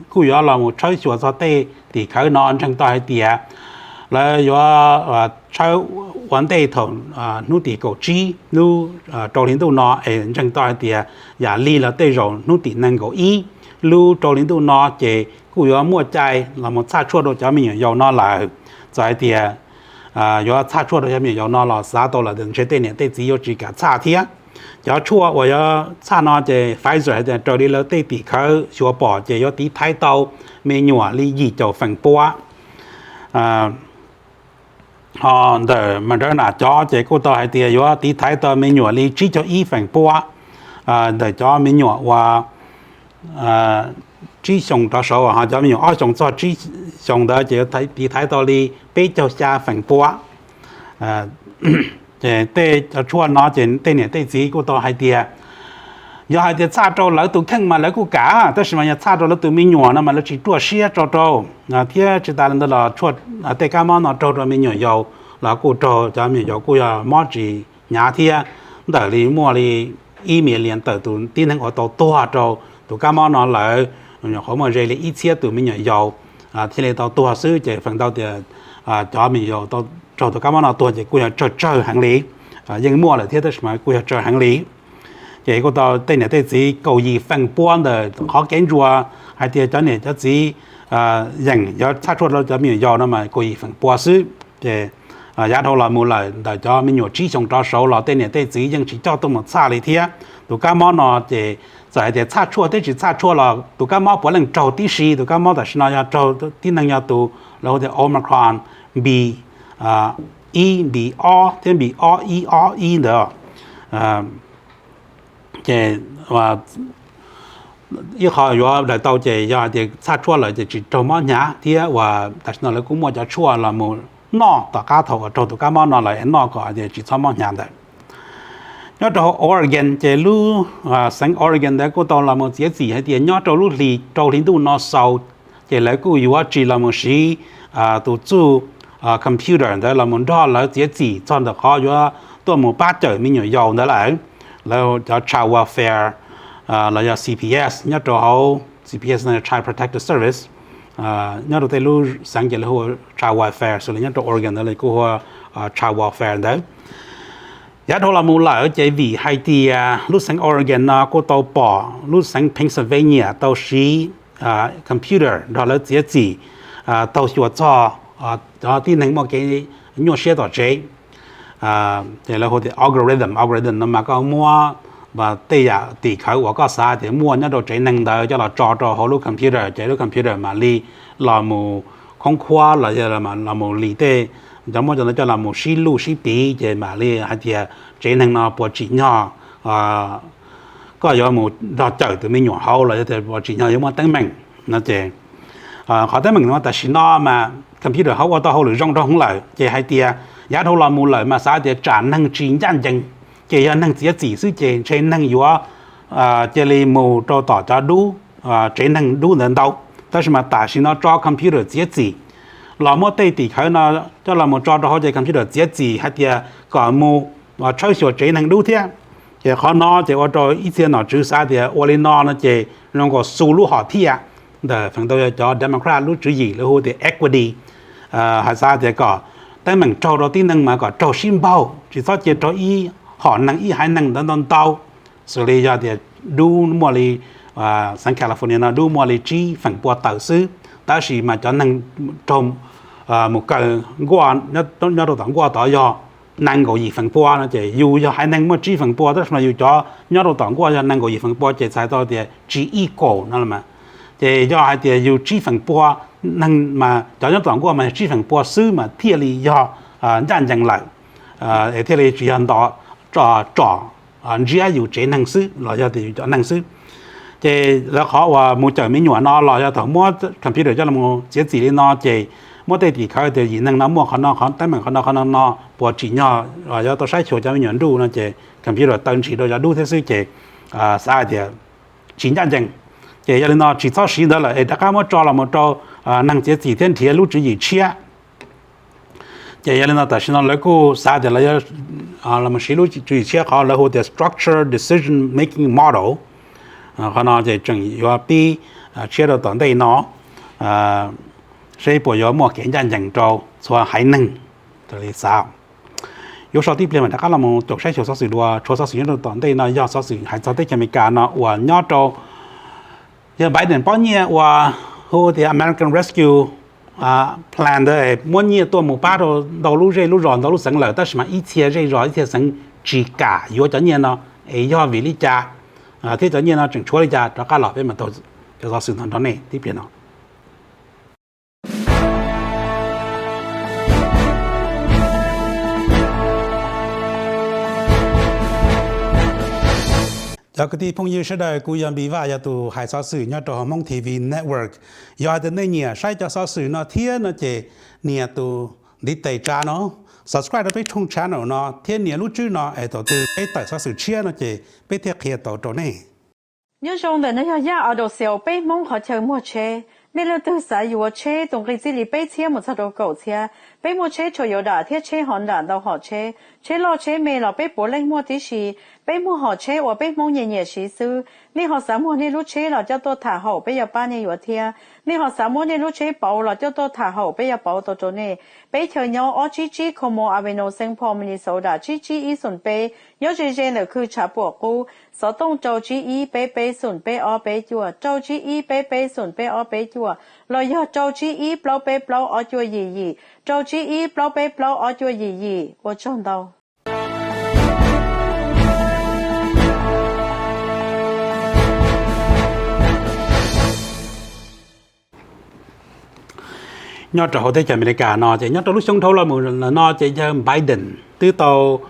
kuj yuav los mus tshawb xyuas txog tej tim khawv no, ntseeg tau hais tias lawv yuav tshawb ua ntej thaum hnub tim kaum tsib lub rau hli ntuj no es ntseeg tau hais tias yam li los tej zaum hnub tim nees nkaum ib lub rau hli ntuj no ces kuj yuav muaj cai los mus txhaj tshuaj rau cov me nyuam yaus no lawm. Txawm hais tias yuav txhaj tshuaj rau cov me nyuam yaus no los xav tau lawm tias ntshe tej niam tej txiv yuav tsis kam txhaj thiab. Cov tshuaj uas yuav txhaj no ces Pfizer hais tias raws li lawv tej tim khawv xyuas pom ces yuav tiv thaiv tau me nyuam li yim caum feem pua. Ho ntawm Moderna cov ces kuj tau hais tias yuav tiv thaiv tau me nyuam li tsib caug ib feem pua ntawm cov me nyuam uas tsib xyoos rov saud, ho cov me nyuam ob xyoos txog tsib xyoos ntawd ces yuav tiv thaiv tau li peb caug xya feem pua. Ces tej cov tshuaj no ces tej niam tej txiv kuj tau hais tias yog hais tias txhaj rau lawv tus kheej mas lawv kuj kam, tab sis mas yog txhaj rau lawv tus me nyuam no mas lawv tsis ruaj siab tso rau. Thiab tsis tas li ntawd los tshuaj tej kab mob no raug rau me nyuam yaus los kuj raug, cov me nyuam yaus kuj yog mob tsis hnyav thiab, ntawm li muaj li ib million tawm tus tib neeg uas tau tuag rau tus kab mob no lawm, nyuam qhuav muaj ze li ib txhiab tus me nyuam yaus thiaj li tau tuag xwb. Ces feem ntau tias cov me nyuam yaus tau raug tus kab mob no tuag ces kuj yog tsawg tsawg heev li. Yeej muaj lawm thiab tab sis mas kuj yog tsawg heev li. Ces kuj tau tej niam tej txiv kaum yim feem pua ntawm qhov kev ntsuas hais tias cov niam cov txiv yeem yuav txhaj tshuaj rau cov me nyuam yaus no mas kaum yim feem pua xwb. Ces yav dhau los mus lawm ntawm cov me nyuam tsib xyoos rov saud los tej niam tej txiv yeej tsis coj tuaj mus txhaj li thiab. Tus kab mob no ces txawm hais tias txhaj tshuaj thiab tsis txhaj tshuaj los tus kab mob puav leej raug tib si. Tus kab mob tam sim no yog raug tib neeg yog tus lawv hu tias Omicron B ib B ob thiab B ob ib ob ib ntawd. Ces ib qho yuav daws tau ces yog hais tias txhaj tshuaj lawm ces tsis raug mob hnyav thiab uas tam sim no lawv kuj muaj cov tshuaj los mus noj tom qab thaum uas raug tus kab mob no lawm es noj kom hais tias tsis txhob mob hnyav ntawd. Nyob rau Oregon ces lub xeev Oregon ntawd kuj tau los mus txiav txim hais tias nyob rau lub hlis rau hli ntuj no xaus ces lawv kuj yuav tsis los mus siv tus txuj computer ntawd los mus nrog lawv txiav txim txog ntawm qhov yuav tuaj mus pab cawm me nyuam yaus ntawd lawm. Lawv cov child welfare los yog C P S nyob rau hauv, C P S no Child Protective Service, nyob rau tej lub xeev ces lawv hu child welfare, xws li nyob rau Oregon ntawd lawv kuj hu child welfare ntawd. Yav dhau los mus lawm ces vim hais tias lub xeev Oregon no kuj tau pom lub xeev Pennsylvania tau siv computer nrog lawv txiav txim taug xyuas txog cov tib neeg muaj kev nyuaj siab tom tsev. Ces lawv hu tias algorithm, algorithm no mas koj muab tej yam tim khawv uas koj xav tias muaj nyob rau tsev neeg ntawd coj los tso rau hauv lub computer ces lub computer mam li los mus khoob khuab los yog los mus li tej, cov muab cov ntawd coj los mus sib luj sib piv ces mam li hais tias tsev neeg no puas tsim nyog koj yuav mus nrog cawm tus me nyuam hauv los yog tias puas tsim nyog yuav muaj teeb meem no ces qhov teeb meem no tam sim no mas computer ho ua tau hauj lwm zoo rau hwv lawm ces hais tias yav dhau los mus lawm mas xav tias tsam neeg tsis ncaj ncees ces yog neeg txiav txim xwb ces ntshe neeg yuav cia li mus rau tom cov dub, tsev neeg dub ntawd ntau. Tab sis mas tam sim no tso computer txiav txim los muab tej tim khawv no coj los mus tso rau hauv ces computer txiav txim hais tias kom mus tshawb xyuas tsev neeg dub thiab. Ces qhov no ces ua rau ib txhia nom tswv xav tias ua li no no ces zoo nkaus xu lub hom phiaj ntawm feem ntau yog cov Democrat lub tswv yim lawv hu tias equity, hais xav tias kom teeb meem raug rau tib neeg mas kom raug sib npaug tsis txhob cia raug ib hom neeg ib haiv neeg ntawd ntau ntau. Xws li yog tias dub muaj li xeev California no dub muaj li tsib feem pua tawm xwb, tab sis mas cov neeg raug mus kaw nkuaj nyob rau tom nkuaj tod yog nees nkaum yim feem pua no ces yus yog haiv neeg muaj tsib feem pua tab sis mas yus cov nyob rau tom nkuaj yog nees nkaum yim feem pua ces txhais tau tias tsis equal no los mas. Ces yog hais tias yus tsib feem pua neeg mas cov nyob tom nkuaj mas yog tsib feem pua xwb mas thiaj li yog ncaj ncees lawm, es thiaj li tsis yog nto tsom ntsiab yus tsev neeg xwb los yog tias yus cov neeg xwb. Ces lawv qhov uas mus cawm me nyuam no los yog thaum muab computer coj los txiav txim li no ces muab tej tim khawv tias yim neeg no muaj qhov no qhov teeb meem qhov no qhov no no puas tsim nyog los yuav tau saib xyuas cov me nyuam nruj no ces computer taw ntshis rau cov dub thiab xwb ces xav hais tias tsis ncaj ncees. Ces yog li no tsis txhob siv ntawd lawm es rov qab muab tso los mus rau neeg txiav txim thiab nrhiav lub tswv yim tshiab. Ces yog li no tam sim no lawv kuj xav tias lawv yuav los siv lub tswv yim tshiab qhov lawv hu tias structure decision making model. Qhov no ces tseem yuav pib tshiab rau tom ntej no, seb puas yuav muaj kev ncaj ncees rau txhua haiv neeg li xav. Yuav so tib pliag mas rov qab los mus caum saib xyuas xov xwm dua. Tshuav xov xwm nyob rau tom ntej no yog xov xwm hais txog teb chaws Amelikas no uas nyob rau yawg Biden pob nyiaj uas hu tias American Rescue Plan ntawd muab nyiaj tuaj mus pab rau ntau lub zej lub zos ntau lub xeev lawm tab sis mas ib txhia zej zos ib txhia xeev tsis kam yuav cov nyiaj no, es yog vim li cas thiab cov nyiaj no tseem tshuav li cas? Rov qab los peb mam tau cov xov xwm no nrog nej tib pliag no. Cov kwv tij phooj ywg sawv daws, kuv yog Npis Vaj, yog tus hais xov xwm nyob rau hauv Hmoob T V Network. Yog hais tias nej nyiam saib cov xov xwm no thiab no ces nias tus ntiv tes tsa no, subscribe rau peb tshooj channel no thiab nias lub tswb no es thaum twg peb tawm xov xwm tshiab no ces peb thiaj qhia tau rau nej. Nyob zoo, ntawm no yog Yaj Auto Sales, peb Hmoob qhov chaw muag tsheb. Nej leej twg xav yuav tsheb tus nqi txij li peb txhiab mus txog rau kaum txhiab? Peb muaj tsheb Toyota thiab tsheb Honda ntau hom tsheb, tsheb loj tsheb me los peb puav leej muaj tib si. Peb muaj hom tsheb uas peb Hmoob nyiam nyiam siv xwb. Nej ho xav muag nej lub tsheb los coj tuaj tham haum, peb yuav pab nej yuav thiab. Nej ho xav muab nej lub tsheb pauv los coj tuaj tham haum, peb yuav pauv tau rau nej. Peb chaw nyob ob tsib tsib Como Avenue, Saint Paul, Minnesota tsib tsib ib xoom peb, nyob ze ze ntawm khw tshav puam qub. Xov tooj rau tsib ib peb peb xoom peb ob peb cuaj, rau tsib ib peb peb xoom peb ob peb cuaj, los yog rau tsib ib plaub peb plaub ob cuaj yim yim, rau tsib ib plaub peb plaub ob cuaj yim yim. Ua tsaug ntau. Nyob rau hauv teb chaws Amelikas no ces nyob rau lub xyoo dhau los mus no ces yawg Biden twb tau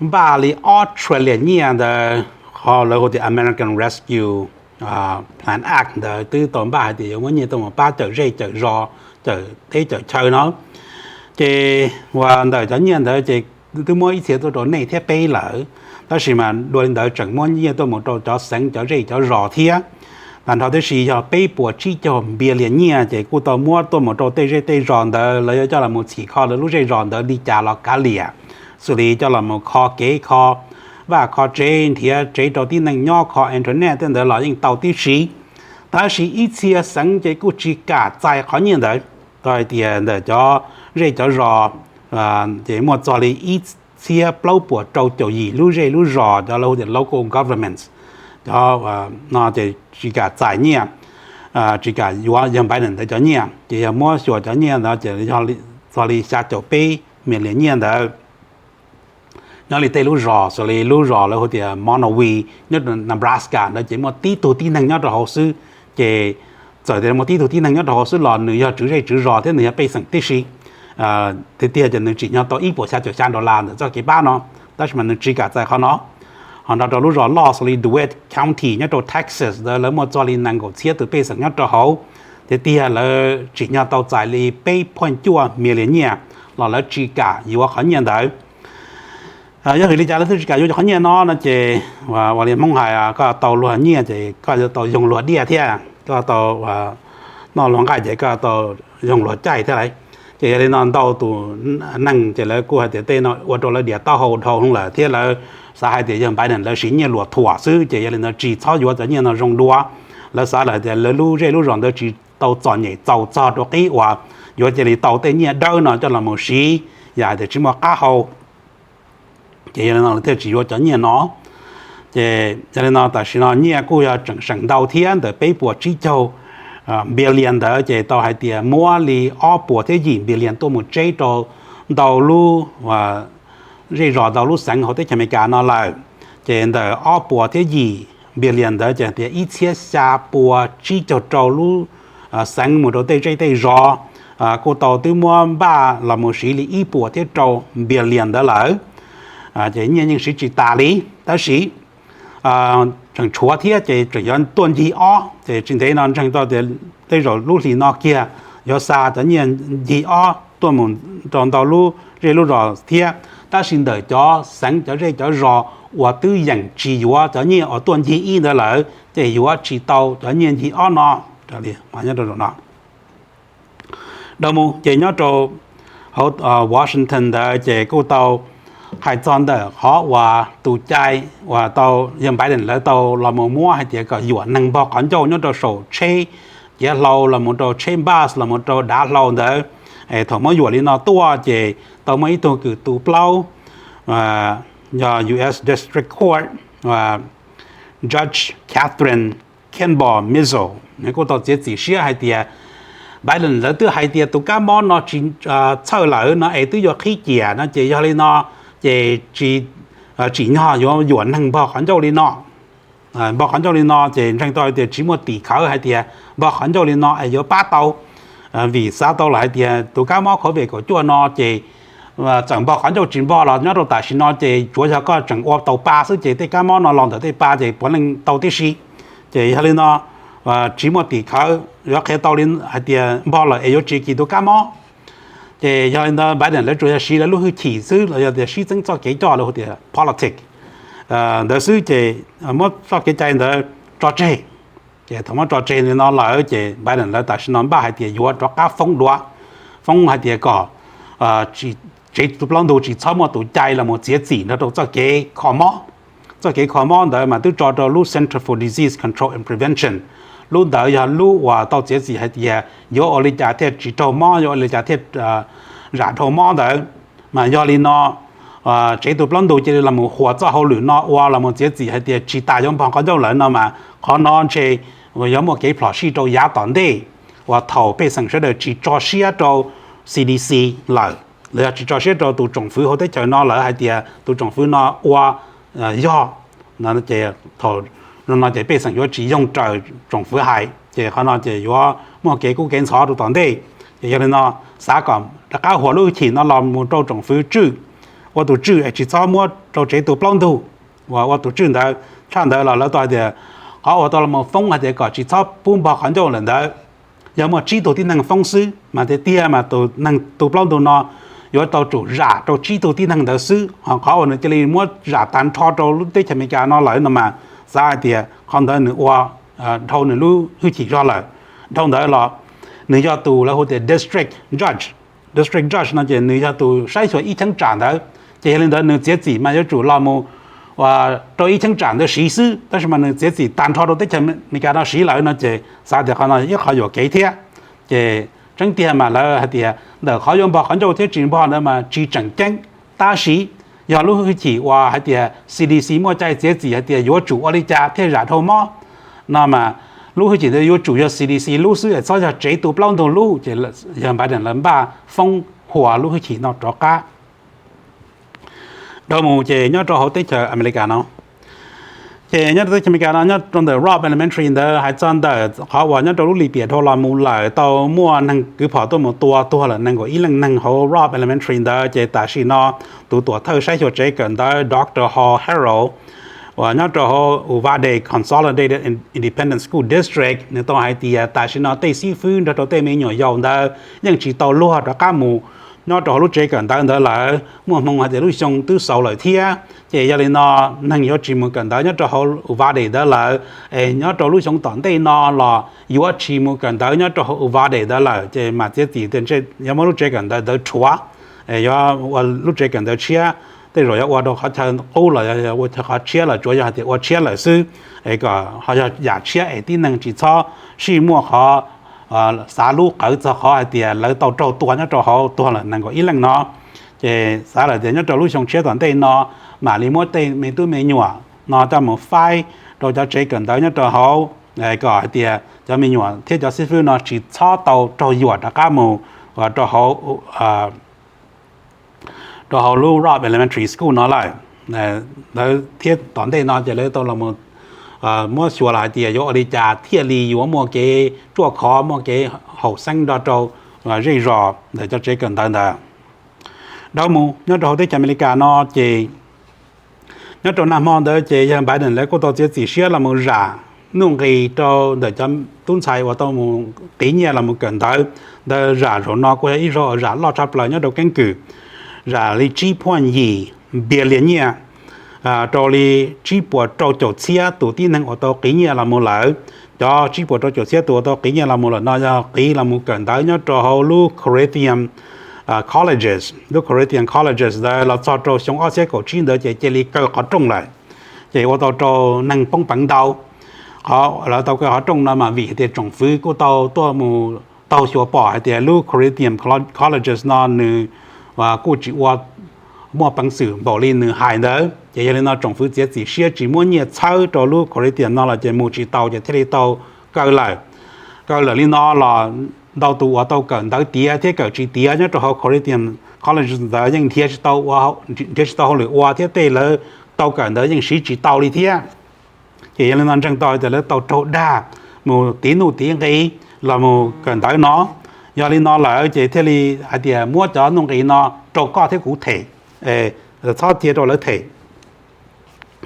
npaj li ob trillion nyiaj ntawd, qhov lawv hu tias American Rescue Plan Act ntawd twb tau npaj hais tias yuav muab nyiaj tuaj mus pab cawm zej cawm zos, cawm teb cawm chaw no. Ces uas ntawm cov nyiaj ntawd ces twb muab ib txhia tuaj rau nej thiab peb lawm, tab sis mas dua li ntawd tseem muab nyiaj tuaj mus rau cov xeev cov zej cov zos thiab. Tag nrho tib si yog peb puas tsib caug billion nyiaj ces kuj tau muab tuaj mus rau tej zej tej zos ntawd, lawv yuav coj los mus txhim kho lawv lub zej zos ntawd li cas los kav liam, xws li coj los mus kho kev kho vaj kho tsev, nrhiav tsev rau tib neeg nyob, kho internet tej ntawd los yeej tau tib si. Tab sis ib txhia xeev ces kuj tsis kam txais qhov nyiaj ntawd, tau hais tias ntawm cov zej cov zos ces muaj txog li ib txhiab plaub puas rau caum yim lub zej lub zos, cov lawv hu tias local governments, cov no ces tsis kam txais nyiaj, tsis kam yuav yawg Biden ntawd cov nyiaj. Ces yog muab xyuas cov nyiaj ntawd ces txog li xya caum peb million nyiaj ntawd. Nyob li tej lub zos, xws li lub zos lawv hu tias Monowee nyob rau Nebraska ntawd ces muaj tib tug tib neeg nyob rau hauv xwb. Ces txawm tias muaj tib tug tib neeg nyob rau hauv xwb los nws yog tswv zej tswv zos thiab nws yog pej xeem tib si. Tiag tiag ces nws tsim nyog tau ib puas xya caum xya dollar ntawm txoj kev pab no, tab sis mas nws tsis kam txais qhov no. Ho nrog rau lub zos loj xws li DeWitt County nyob rau Texas ntawd lawv muaj txog li nees nkaum txhiab tus pej xeem nyob rau hauv. Tiag tiag lawv tsim nyog tau txais li peb point cuaj million nyiaj los lawv tsis kam yuav qhov nyiaj ntawd. Yog vim li cas lawv thiaj tsis kam yuav cov qhov nyiaj no no ces ua li Hmoob hais, koj tau luag nyiaj ces koj yuav tau yoog luag diaj thiab koj tau noj luag nqaij ces koj tau yoog luag caij thiab lauj. Ces yog li no ntau tus neeg ces lawv kuj hais tias tej no ua rau lawv dias taub hau dhau lawm thiab lawv xav hais tias yawg Biden lawv siv nyiaj luam thuam xwb ces yog li no tsis txhob yuav cov nyiaj no zoo dua. Lawv xav lawm tias lawv lub zej lub zos ntawd tsis tau txom nyem txaus txog rau qib uas yuav cia li tau tej nyiaj dawb no coj los mus siv yam hais tias tsis muaj qab hau. Ces yog li no lawv thiaj tsis yuav cov nyiaj no. Ces yog li no tam sim no nyiaj kuj yog tseem seem ntau thiab ntawm peb puas tsib caug billion ntawd ces tau hais tias muab li ob puas thiab yim billion tuaj mus tseb rau ntau lub zej zos ntau lub xeev hauv teb chaws Amelikas no lawm. Ces ntawm ob puas thiab yim billion ntawd ces tias ib txhiab xya pua tsib caug rau lub xeev mus rau tej zej tej zos kuj tau twb muab npaj los mus siv li ib puas thiab rau billion ntawd lawm. Ces nyiaj yeej siv tsis tas li, tab sis tseem tshuav thiab ces tseem yuav tuaj ncig ob. Ces tsis ntev no ntseeg tau tias tej zaum lub hlis no kiag yuav xa cov nyiaj ncig ob tuaj mus rau ntau lub zej lub zos thiab. Tab sis ntawm cov xeev cov zej cov zos uas twb yeem tsis yuav cov nyiaj uas tuaj ncig ib ntawd lawm ces yuav tsis tau cov nyiaj ncig ob no. Nyob rau no dhau mus ces nyob rau hauv Washington ntawd ces kuj tau hais txog ntawm qhov uas tus cai uas tau yawg Biden lawv tau los mus muab hais tias kom yuam neeg npog qhov ncauj nyob rau saum tsheb ciav hlau los mus rau tsheb bus los mus rau dav hlau ntawd. Thaum muab yuam li no tuaj ces tau muaj ib tug kws tu plaub yog U S District Court Judge Kathryn Kimball Mizzo nws kuj tau txiav txim siab hais tias Biden lawv twb hais tias tus kab mob no tsis txhawj lawm no es twb yuav qhib ciam no ces yog li no ces tsis tsim nyog yuav yuam neeg npog qhov ncauj li no. Npog qhov ncauj li no ces ntseeg tau hais tias tsis muaj tim khawv hais tias npog qhov ncauj li no es yuav pab tau, vim xav tau lawm hais tias tus kab mob COVID kaum cuaj no ces txawm npog qhov ncauj tsis npog los nyob rau tam sim no ces tsuav yog koj tseem ua tau pa xwb ces tej kab mob no los ntawm tej pa ces puav leej tau tib si. Ces yog li no tsis muaj tim khawv yuav qhia tau li hais tias npog lawm es yuav tsis kis tus kab mob. Ces yog li ntawd Biden lawv tsuas yog siv lawv lub hwj chim xwb los yog tias sib txeeb txoj kev coj lawv hu tias politics ntawd xwb ces muab txoj kev cai ntawd tso tseg. Ces thaum muab tso tseg li no lawm ces Biden lawv tam sim no npaj hais tias yuav rov qab foob dua, foob hais tias kom tsev tus plaub ntug tsis txhob muaj tus cai los mus txiav txim nrog rau txoj kev kho mob. Txoj kev kho mob ntawd mas twb tso rau lub Center for Disease Control and Prevention. Lub ntawd yog lub uas tau txiav txim hais tias yuav ua li cas thiaj tsis raug mob, yuav ua li cas thiaj zam dhau mob ntawd. Mas yog li no tsev tus plaub ntug cia li los mus huas txoj hauj lwm no ua los mus txiav txim hais tias tsis tas yuav npog qhov ncauj lawm no mas qhov no ntshe yuav muaj kev plhom sij rau yav tom ntej uas thaum pej xeem sawv daws tsis tso siab rau C D C lawm, los yog tsis tso siab rau tus tsoom fwv hauv teb chaws no lawm hais tias tus tsoom fwv no ua yog. Ces thaum no ces pej xeem yuav tsis yoog raws tsoom fwv hais ces qhov no ces yuav muaj kev kub kev ntxhov rau tom ntej. Ces yog li no xav kom rov qab huas lub hwj chim no los mus rau tsoom fwv tswj, ua tus tswj es tsis txhob muab rau tsev tus plaub ntug uas ua tus tswj ntawd. Tshaj ntawd los lawv tau hais tias qhov uas tau los mus foob hais tias kom tsis txhob pub npog qhov ncauj lawm ntawd yog muaj tsib tug tib neeg foob xwb mas tiag tiag mas tus neeg tus plaub ntug no yuav tau tsum zam rau tsib tug tib neeg ntawd xwb. Ho qhov uas nws cia li muab zam tag nrho rau lub teb chaws Amelikas no lawm no mas xav hais tias qhov ntawd nws ua dhau nws lub hwj chim zog lawm. Dhau ntawd los nws yog tus lawv hu tias district judge. District judge no ces nws yog tus saib xyuas ib cheeb tsam ntawd. Ces yog li ntawd nws txiav txim mas yuav tsum los mus rau ib cheeb tsam ntawd siv xwb, tab sis mas nws txiav txim tag nrho rau teb chaws Amelikas no siv lawm no ces xav tias qhov no ib qhov yuam kev thiab. Ces tseeb tiag mas lawv hais tias ntawm qhov yuav npog qhov ncauj thiab tsis npog ntawd mas tsis tseem ceeb, tab sis yog lub hwj chim uas hais tias C D C muaj cai txiav txim hais tias yuav tsum ua li cas thiaj zam dhau mob no mas lub hwj chim ntawd yuav tsum yog C D C lub xwb es txhob yog tsev tus plaub ntug lub. Ces yog Biden lawv npaj foob huas lub hwj chim no rov qab. Dhau mus ces nyob rau hauv teb chaws Amelikas no, ces nyob rau teb chaws Amelikas no nyob rau ntawm Robb Elementary ntawd hais txog ntawm qhov uas nyob rau lub lim piam dhau los mus lawm tau muaj neeg kwv phom tuaj mus tua tuag lawm nees nkaum ib leej neeg hauv Robb Elementary ntawd ces tam sim no tus tuam thawj saib xyuas tsev kawm ntawv Doctor Hall Harrell uas nyob rau hauv Uvalde Consolidated Independent School District nws tau hais tias tam sim no tej xib fwb nrog rau tej me nyuam yaus ntawd yeej tsis tau luag rov qab mus nyob rau hauv lub tsev kawm ntawv ntawd lawm. Muaj hmoo hais tias lub xyoo twb xaus lawm thiab, ces yog li no neeg yuav tsis mus kawm ntawv nyob rau hauv Uvalde ntawd lawm. Es nyob rau lub xyoo tom ntej no los yuav tsis mus kawm ntawv nyob rau hauv Uvalde ntawd lawm, ces mam txiav txim tias ntshe yuav muab lub tsev kawm ntawv ntawd rhuav, yuav ua lub tsev kawm ntawv tshiab. Tej zaum yuav ua rau qhov chaw qub los ua chaw qhov tshiab los tsuav yog hais tias ua tshiab lawm xwb, es kom ho yog yam tshiab es tib neeg tsis txhob sij muaj qhov xav lub qawv txog qhov hais tias lawv tau raug tua nyob rau hauv tuag lawm nees nkaum ib leej no. Ces xav lawm tias nyob rau lub xyoo tshiab tom ntej no mam li muab tej me tub me nyuam no coj mus faib rau cov tsev kawm ntawv nyob rau hauv, kom hais tias cov me nyuam thiab cov xib fwb no tsis txhob tau raug yuam rov qab mus rau hauv lub Robb Elementary School no lawm. Ntawd thiab tom ntej no ces lawv tau los muab xyuas los hais tias yuav ua li cas thiaj li yuav muaj kev ruaj khov muaj kev haum xeeb nrog rau zej zos ntawm cov tsev kawm ntawv ntawd. Dhau mus nyob rau hauv teb chaws Amelikas no ces nyob rau nag hmo ntawd ces yawg Biden lawv kuj tau txiav txim siab los mus zam nuj nqis rau ntawm cov tub ntxhais uas tau mus qiv nyiaj los mus kawm ntawv ntawd. Zam zaum no kuj yog ib zaug zam loj tshaj plaws nyob rau keeb kwm, zam li tsib point yim billion nyiaj rau li tsib puas rau caum txhiab tus tib neeg uas tau qiv nyiaj los mus lawm. Cov tsib puas rau caum txhiab tus uas tau qiv nyiaj los mus lawm no yog qiv los mus kawm ntawv nyob rau hauv lub Corinthian colleges. Lub Corinthian colleges ntawd los txog rau xyoo ob txhiab kaum tsib ntawd ces cia li kaw qhov rooj lawm, ces ua tau rau neeg poob peev ntau. Qhov lawv tau kaw qhov rooj no mas vim hais tias tsoom fwv kuj tau tuaj mus taug xyuas pom hais tias lub Corinthian colleges no nws kuj tsis ua muaj peev xwm npaum li nws hais ntawd. Ces yog li no tsoom fwv txiav txim siab tsis muab nyiaj txhawb rau lub Corinthian no los ces mus tsis tau ces thiaj li tau kaw lawm. Kaw lawm li no los ntau tus uas tau kawm ntawv tiav thiab kawm tsis tiav nyob rau hauv Corinthian colleges ntawd yeej nrhiav tsis tau hauj lwm ua thiab tej lawv tau kawm ntawv yeej siv tsis tau li thiab. Ces yog li no ntseeg tau tias lawv tau raug dag mus tiv nuj tiv nqi los mus kawm ntawv no. Yog li no lawm ces thiaj li hais tias muab cov nuj nqis no rau koj thiab kuv them, txhob cia rau lawv them.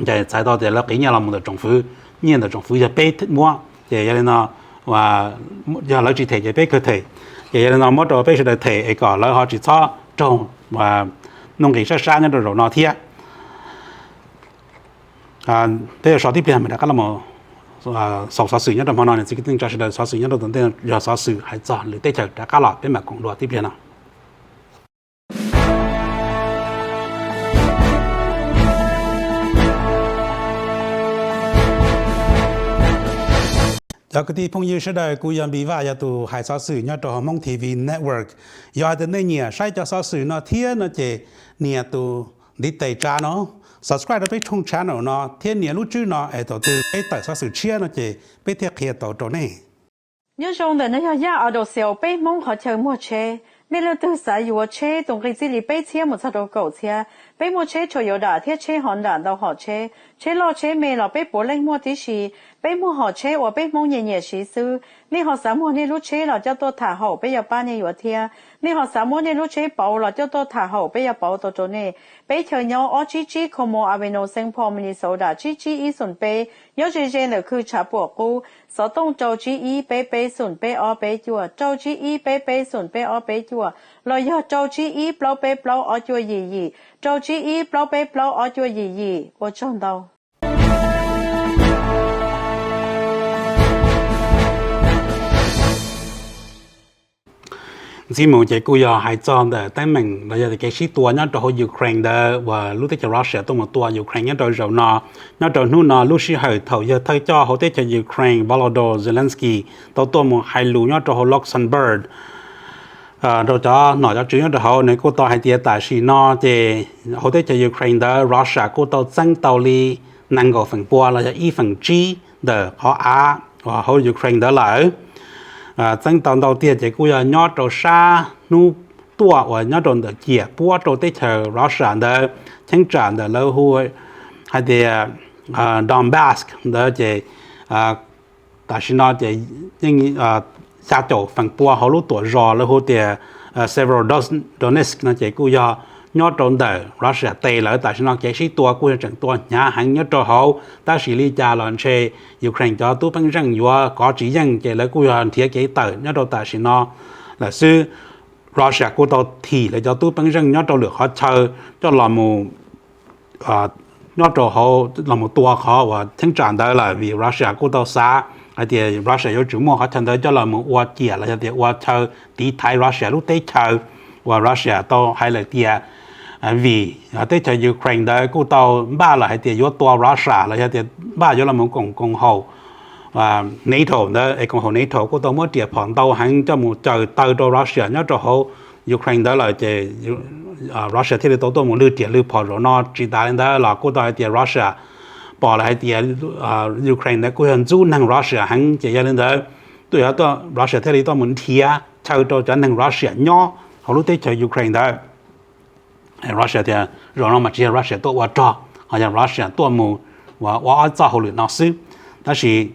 Ces txhais tau tias lawv qiv nyiaj los mus ntawm tsoom fwv, nyiaj ntawm tsoom fwv yog peb muab, ces yog li no yog lawv tsis them ces peb kawg them. Ces yog li no muab rau peb sawv daws them es kom lawv ho tsis txhob raug nuj nqis sab sab nyob rau zaum no thiab. Peb yuav so tib pliag mam rov qab los xaus xov xwm nyob rau hmo no. Niam txiv kwv tij neej tsa sawv daws, xov xwm nyob rau tom ntej yog xov xwm hais txog lwm teb chaws. Rov qab los peb mam koom dua tib pliag no. Cov kwv tij phooj ywg sawv daws, kuv yog Npis Vaj, yog tus hais xov xwm nyob rau hauv Hmoob T V Network. Yog hais tias nej nyiam saib cov xov xwm no thiab no ces nias tus ntiv tes tsa no, subscribe rau peb tshooj channel no thiab nias lub tswb no es thaum twg peb tawm xov xwm tshiab no ces peb thiaj qhia tau rau nej. Nyob zoo, ntawm no yog Yaj Auto Sales, peb Hmoob qhov chaw muag tsheb. Nej leej twg xav yuav tsheb tus nqi txij li peb txhiab mus txog rau kaum txhiab, peb muaj tsheb Toyota thiab tsheb Honda ntau hom tsheb. Tsheb loj tsheb me los peb puav leej muaj tib si. Peb muag hom tsheb uas peb Hmoob nyiam nyiam siv xwb. Nej ho xav muag nej lub tsheb los coj tuaj tham haum, peb yuav pab nej yuav thiab. Nej ho xav muab nej lub tsheb pauv los coj tuaj tham haum, peb yuav pauv tau rau nej. Peb chaw nyob ob tsib tsib Como Avenue, Saint Paul, Minnesota tsib tsib ib xoom peb, nyob ze ze ntawm khw tshav puam qub. Xov tooj rau tsib ib peb peb xoom peb ob peb cuaj, rau tsib ib peb peb xoom peb ob peb cuaj, los yog rau tsib ib plaub peb plaub ob cuaj yim yim, rau tsib ib plaub peb plaub ob cuaj yim yim. Ua tsaug ntau. Ntxiv mus ces kuj yog hais txog ntawm teeb meem los yog tias kev sib tua nyob rau hauv Ukraine ntawd uas lub teb chaws Russia tuaj mus tua Ukraine nyob rau zaum no. Nyob rau hnub no lub sij hawm thaum yawg thawj coj hauv teb chaws Ukraine Volodymyr Zelensky tau tuaj mus hais lus nyob rau hauv Luxembourg rau cov nom cov tswv nyob rau hauv, nws kuj tau hais tias tam sim no ces hauv teb chaws Ukraine ntawd Russia kuj tau txeeb tau li nees nkaum feem pua los yog ib feem tsib ntawm qhov av uas hauv Ukraine ntawd lawm. Txeeb tau ntau tiag ces kuj yog nyob rau sab hnub tuaj uas nyob rau ntawm ciam puab rau teb chaws Russia ntawd, cheeb tsam ntawm lawv hu hais tias Donbas ntawd ces tam sim no ces yeej xya caum feem pua hauv lub tuam zos lawv hu tias Severodonetsk no ces kuj yog nyob rau ntawm Russia tes lawm. Tam sim no kev sib tua kuj yog tseem tua hnyav heev nyob rau hauv, tab sis li cas los ntshe Ukraine cov tub peeb zeej yuav kov tsis yeej ces lawv kuj yog nrhiav kev tawm nyob rau tam sim no lawm xwb. Russia kuj tau thim lawv cov tub peeb zeej nyob rau lwm qhov chaw coj los mus nyob rau hauv los mus tua qhov uas cheeb tsam ntawd lawm, vim Russia kuj tau xav hais tias Russia yuav tsum muaj qhov chaw ntawd coj los mus ua ciam los yog tias ua chaw tiv thaiv Russia lub teb chaws uas Russia tau hais lawm tias vim teb chaws Ukraine ntawd kuj tau npaj lawm hais tias yuav tua Russia los yog tias npaj yuav los mus koom koom haum NATO ntawd es koom haum NATO kuj tau muab riam phom ntau heev coj mus caws taw rau Russia nyob rau hauv Ukraine ntawd lawm ces Russia thiaj li tau tuaj mus lwg riam lwg phom zaum no. Tsis tas li ntawd los kuj tau hais tias Russia pom lawm hais tias Ukraine ntawd kuj yog ntxub neeg Russia heev ces yog li ntawd tuaj yog Russia thiaj li tuaj mus nrhiav chaw rau cov neeg Russia nyob hauv lub teb chaws Ukraine ntawd. Russia tias zaum no mas tsis yog Russia tuaj ua rog, ho yog Russia tuaj mus ua ob txoj hauj lwm no xwb. Tab sis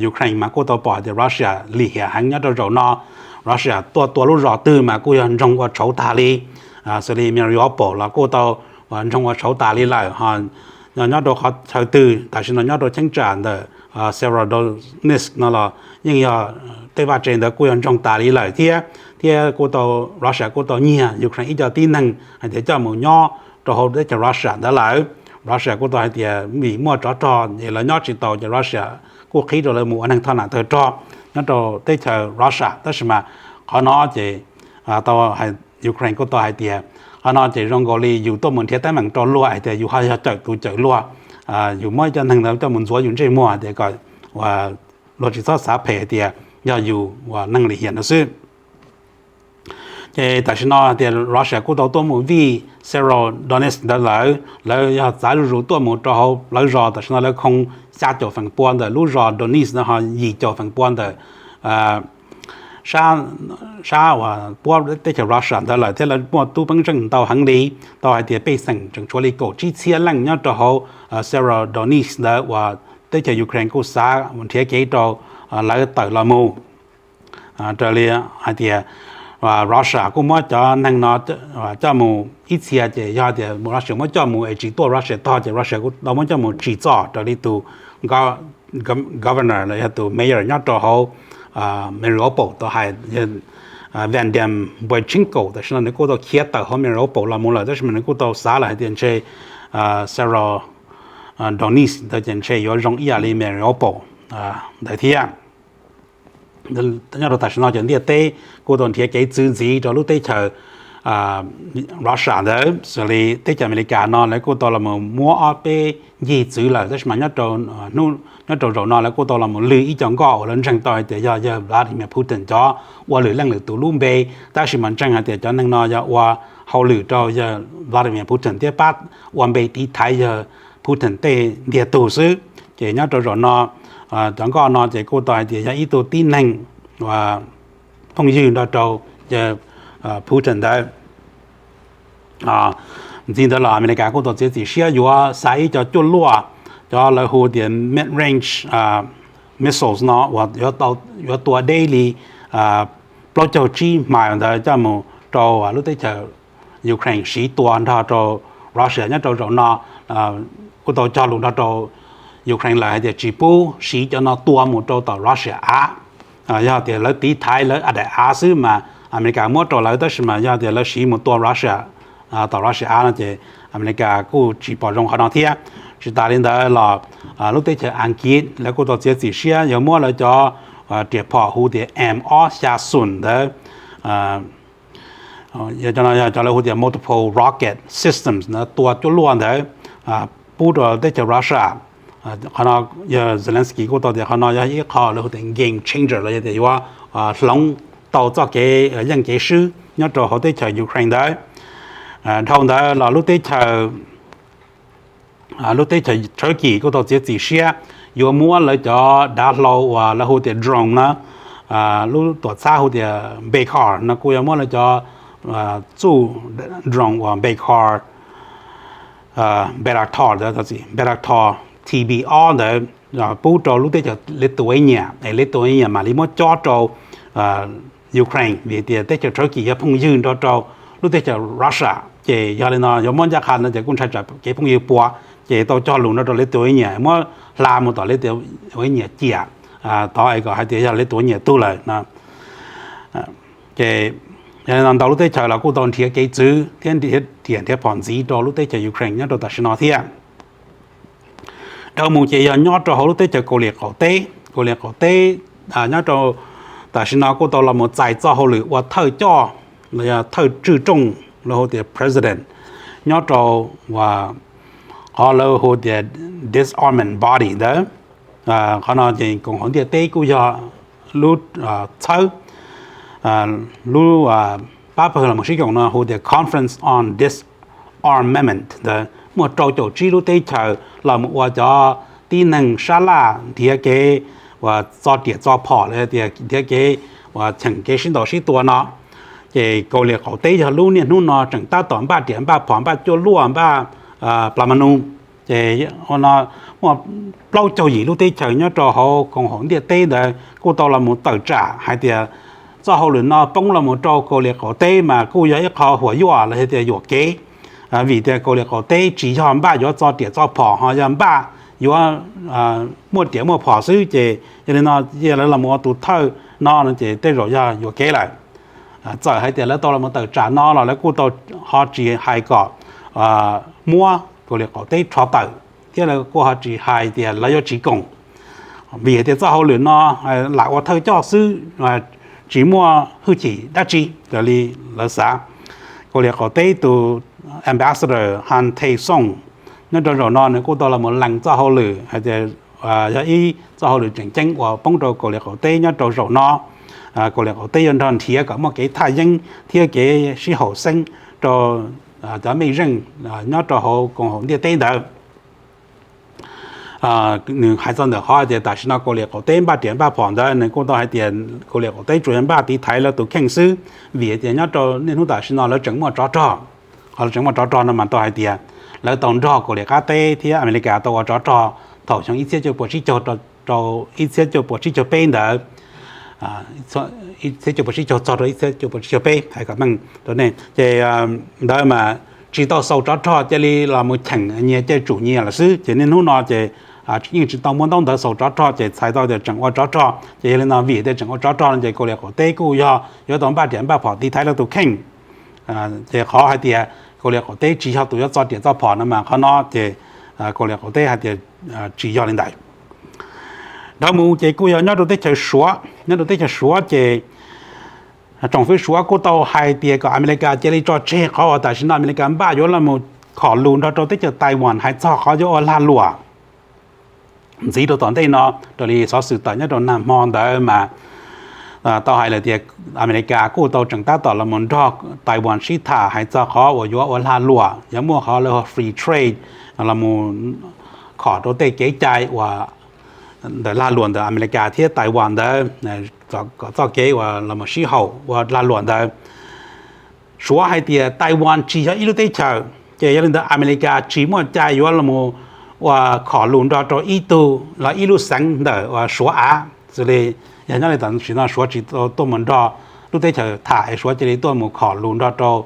Ukraine mas kuj tau pom tias Russia lim hiam heev nyob rau zaum no. Russia tuaj tua lub zos twg mas kuj yog ntsoog ua tshauv tag li. Xws li Mariupol los kuj tau ntsoog ua tshauv tas li lawm. Nyob rau qhov chaw twg tam sim no nyob rau cheeb tsam ntawm Severodonetsk no los yeej yog tej vaj tse ntawd kuj yog ntsoog tas li lawm thiab. Thiab kuj tau, Russia kuj tau nyiag Ukraine ib co tib neeg hais tias coj mus nyob rau hauv teb chaws Russia ntawd lawm. Russia kuj tau hais tias vim muaj tsov rog es lawv nyob tsis tau ces Russia kuj qhib rau lawv mus ua neeg thoj nam tawg rog nyob rau teb chaws Russia. Tab sis mas qhov no ces tau, Ukraine kuj tau hais tias qhov no ces zoo nkaus li yus tuaj mus nrhiav teeb meem rau luag hais tias yus ho yog cawm tus cawm luag. Yus muab ib co neeg ntawd coj mus ntxuav yus ntsej muag hais tias kom luag tsis txhob xav phem hais tias yog yus ua neeg lim hiam no xwb. Ces tam sim no hais tias Russia kuj tau tuaj mus vij Severodonetsk ntawd lawm, lawv yog txav zuj zus tuaj mus rau hauv lawv zos. Tam sim no lawv khoo xya caum feem pua ntawm lub zos Donetsk no ho yim caum feem pua ntawm sab, sab uas puab teb chaws Russia ntawd lawm thiab lawv muaj tub peeb zeej ntau heev li. Tau hais tias pej xeem tseem tshuav li kaum tsib txhiab leej nyob rau hauv Severodonetsk ntawd uas teb chaws Ukraine kuj xav nrhiav kev rau lawv tawm los mus. Raws li hais tias Russia kuj muab cov neeg no coj mus ib txhia ces yog tias Russia muab coj mus es tsis tuaj Russia tog ces Russia kuj tau muab coj mus tsim txom raws li tus governor los yog tus mayor nyob rau hauv Mariupol tau hais, Vadym Boichenko. Tam sim no nws kuj tau khiav tawm hauv Mariupol los mus lawm, tab sis mas nws kuj tau xav lawm hais tias ntshe Severodonetsk ntawd ces ntshe yuav zoo ib yam li Mariupol. ntawd thiab. Nyob rau tam sim no ces ntiaj teb kuj tau nrhiav kev txwv ntxiv rau lub teb chaws Russia ntawd, xws li teb chaws Amelikas no lawv kuj tau los muab ob peb ncig txwv lawm, tab sis mas nyob rau zaum no lawv kuj tau los lwm ib co nkoj uas lawv ntseeg tau hais tias yog yawg Vladimir Putin cov ua lwm leej lwm tus lub npe, tab sis mas ntseeg hais tias cov neeg no yog ua hauj lwm rau yawg Vladimir Putin thiab pab ua npe tiv thaiv yawg Putin tej ntiag tug xwb. Ces nyob rau zaum no cov nkoj no ces kuj tau hais tias yog ib tug tib neeg phooj ywg nrog rau yawg Putin ntawd. Ntxiv ntawd los Amelikas kuj tau txiav txim siab yuav xa ib co cuaj luaj, cov lawv hu tias mid range missiles no uas yuav tua deb li plaub caug tsib hmais ntawd coj mus rau lub teb chaws Ukraine siv tua nrog rau Russia nyob rau zaum no. Kuj tau cog lus nrog rau Ukraine lawm hais tias tsis pub siv cov no tua mus rau tom Russia av. Yog tias lawv tiv thaiv lawv daim av xwb mas Amelikas muab rau lawv, tab sis mas yog tias lawv siv mus tua Russia tom Russia av no ces Amelikas kuj tsis pom zoo qhov no thiab. Tsis tas li ntawd los lub teb chaws Askiv lawv kuj tau txiav txim siab yuav muab lawv cov riam phom hu tias M ob xya xoom ntawd, yog cov lawv hu tias multiple rocket systems ntawd tua cuaj luaj ntawd pub rau teb chaws Russia. Qhov no yog Zelensky kuj tau tias qhov no yog ib qho lawv hu tias game changer los yog tias yuav hloov tau txoj kev yeej kev swb nyob rau hauv teb chaws Ukraine ntawd. Dhau ntawd los lub teb chaws lub teb chaws Turkey kuj tau txiav txim siab yuav muab lawv cov dav hlau uas lawv hu tias drone na, lub tuam txhab hu tias Bayraktar no kuj yuav muab lawv cov txuj drone uas Bayraktar, Bayraktar, Bayraktar T B ob ntawd pub rau lub teb chaws Lithuania es Lithuania mam li muab cob rau Ukraine, vim tias teb chaws Turkey yog phooj ywg nrog rau lub teb chaws Russia, ces yog li no yuav muab ncaj qha no ces kuj ntshai tsam kev phooj ywg puas, ces tau cog lus nrog rau Lithuania muab hla mus tom Lithuania ciam, thov es kom hais tias yog Lithuania tug lawm no. Ces yog li no ntau lub teb chaws los kuj tau nrhiav kev txwv thiab nrhiav riam nrhiav phom ntxiv rau lub teb chaws Ukraine nyob rau tam sim no thiab. Dhau mus ces yog nyob rau hauv lub teb chaws Kaus Lim Qaum Teb. Kaus Lim Qaum Teb nyob rau tam sim no kuj tau los mus txais txoj hauj lwm ua thawj coj los yog thawj tswj rooj los hu tias president nyob rau qhov lawv hu tias disarmament body ntawd. Qhov no ces koom haum ntiaj teb kuj yog lub txhawb, lub pab pawg los mus sib koom no hu tias Conference on Disarmament ntawd, muaj rau caum tsib lub teb chaws los mus ua cov tib neeg sab laj nrhiav kev uas txo riam txo phom los tias nrhiav kev uas cheem kev sib ntaus sib tua no. Ces Kaus Lim Qaum Teb yog lub niaj hnub no tseem tab tom npaj riam npaj phom npaj cuaj luaj npaj plas ma nus. Ces no muaj plaub caug yim lub teb chaws nyob rau hauv koom haum ntiaj teb ntawd kuj tau los mus tawm tsam hais tias txoj hauj lwm no poob los mus rau Kaus Lim Qaum Teb mas kuj yog ib qho huam yuam los yog tias yuam kev, vim tias Kaus Lim Qaum Teb tsis yog npaj yuav txo riam txo phom ho yog npaj yuav muaj riam muaj phom xwb. Ces yog li no yog lawv los mus ua tus thawj no no ces tej zaum yog yuam kev lawm. Txawm hais tias lawv tau los mus tawm tsam no los lawv kuj tau ho tsis hais kom muab Kaus Lim Qaum Teb rho tawm thiab lawv kuj ho tsis hais tias lawv yuav tsis koom, vim hais tias txoj hauj lwm no lam ua thawj coj xwb, tsis muaj hwj chim dab tsi raws li lawv xav. Kaus Lim Qaum Teb tus ambassador Han Tae Sung nyob rau zaum no nws kuj tau los mus lees txoj hauj lwm hais tias yog ib txoj hauj lwm tseem ceeb uas poob rau Kaus Lim Qaum Teb nyob rau zaum no. Kaus Lim Qaum Teb yuav nrog nrhiav kom muaj kev thaj yeeb thiab kev sib haum xeeb rau cov mej zeej nyob rau hauv koom haum ntiaj teb ntawd. Nws hais txog ntawm qhov hais tias tam sim no Kaus Lim Qaum Teb npaj riam npaj phom ntawd nws kuj tau hais tias Kaus Lim Qaum Teb tsuas yog npaj tiv thaiv lawv tus kheej xwb, vim hais tias nyob rau niaj hnub tam sim no lawv tseem muaj tsov rog. Qhov lawv tseem muaj tsov rog no mas tau hais tias lawv tau nrog Kaus Lim Qab Teb thiab Amelikas tau ua tsov rog thaum xyoo ib txhiab cuaj puas tsib caug rau ib txhiab cuaj puas tsib caug peb ntawd, ib txhiab cuaj puas tsib caug txog rau ib txhiab cuaj puas tsib caug peb hais kom meej rau nej ces ntawd mas tsis tau xaus tsov rog cia li los mus cheem nyias cia tsum nyias lawm xwb. Ces niaj hnub no ces yeej tsis tau muaj ntaub ntawv xaus tsov rog ces txhais tau tias tseem ua tsov rog. Ces yog li no vim tias tseem ua tsov rog no ces Kaus Lim Qaum Teb kuj yog yuav tau npaj riam npaj phom tiv thaiv lawv tus kheej. Ces qhov hais tias Kaus Lim Qaum Teb tsis yog tus yuav txo riam txo phom no mas qhov no ces Kaus Lim Qaum Teb hais tias tsis yog li ntawd. Dhau mus ces kuj yog nyob rau teb chaws Suav, nyob rau teb chaws Suav ces tsoom fwv Suav kuj tau hais tias kom Amelikas cia li tso tseg qhov uas tam sim no Amelikas npaj yuav los mus khom lus nrog rau teb chaws Taiwan hais txog qhov yuav ua lag luam ntxiv rau tom ntej no. Raws li xov xwm tawm nyob rau nag hmo ntawd mas tau hais lawm tias Amelikas kuj tau tseem tab tom los mus nrog Taiwan sib tham hais txog qhov uas yuav ua lag luam, yuav muaj qhov lawv hu free trade los mus khom rau tej kev cai uas ntawm lag luam ntawm Amelikas thiab Taiwan ntawd, kom txoj kev uas los mus sib haum ua lag luam ntawd. Suav hais tias Taiwan tsis yog ib lub teb chaws, ces yog li ntawd Amelikas tsis muaj cai yuav los mus ua khom lus nrog rau ib tug los ib lub xeev ntawm uas Suav av. Xws li yog nyob li tam sim no Suav tsis tuaj mus nrog lub teb chaws tham es Suav cia li tuaj mus khom lus nrog rau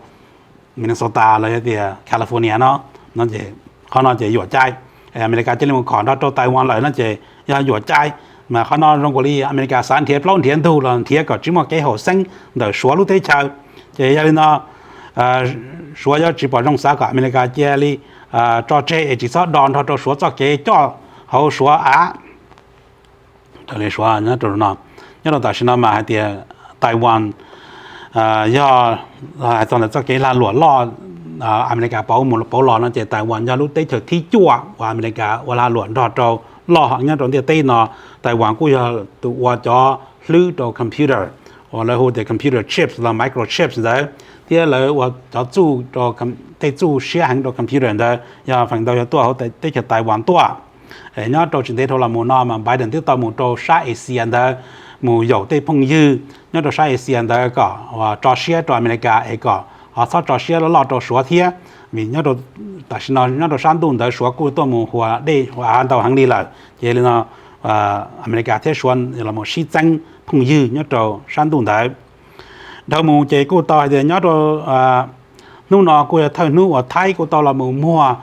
Minnesota los yog tias California no, qhov no ces yuam cai. Amelikas cia li mus khom nrog rau Taiwan lawm no ces yog yuam cai. Mas qhov no zoo nkaus li Amelikas xav nrhiav plaub nrhiav ntug los nrhiav kom tsis muaj kev haum xeeb ntawm Suav lub teb chaws. Ces yog li no Suav yuav tsis pom zoo xav kom Amelikas cia li tso tseg es tsis txhob do nrog rau Suav txoj kev coj hauv Suav av. Raws li Suav nyob rau no, nyob rau tam sim no mas hais tias Taiwan yog hais txog ntawm txoj kev lag luam loj Amelikas pauv mus pauv los no ces Taiwan yog lub teb chaws thib cuaj uas Amelikas ua lag luam nrog rau loj nyob rau ntiaj teb no. Taiwan kuj yog tus ua cov hlwb rau computer uas lawv hu tias computer chips los microchips ntawd, thiab lawv ua cov txuj, tej txuj siab heev rau computer ntawd yog feem ntau yog tuaj hauv teb chaws Taiwan tuaj. Nyob rau tsis ntev dhau los mus no mas Biden twb tau mus rau sab Asia ntawd mus yaum tej phooj ywg nyob rau sab Asia ntawd kom tso siab rau Amelikas es kom ho txhob tso siab loj loj rau Suav thiab. Vim nyob rau tam sim no nyob rau sab ntuj ntawd Suav kuj tuaj mus ua dej ua av ntau heev li lawm, ces li no Amelikas thiab Suav los mus sib txeeb phooj ywg nyob rau sab ntuj ntawd. Dhau mus ces kuj tau hais tias nyob rau hnub no kuj yog thawj hnub uas Thaib kuj tau los mus muag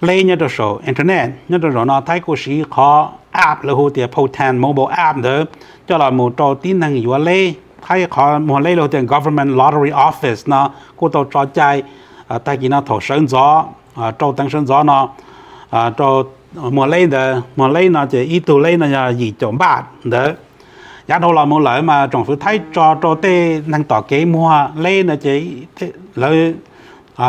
leb nyob rau saum internet. Nyob rau zaum no Thaib kuj siv qhov app lawv hu tias Potan mobile app ntawd coj los mus rau tib neeg yuav leb. Thaib qhov muag leb lawv hu tias Government Lottery Office no kuj tau tso cai tag kis no thaum sawv ntxov, rau teev sawv ntxov no rau muag leb ntawd. Muag leb no ces ib tug leb no yog yim caum npaj ntawd. Yav dhau los mus lawm mas tsoom fwv Thaib tso rau tej neeg tom kev muag leb no ces lawv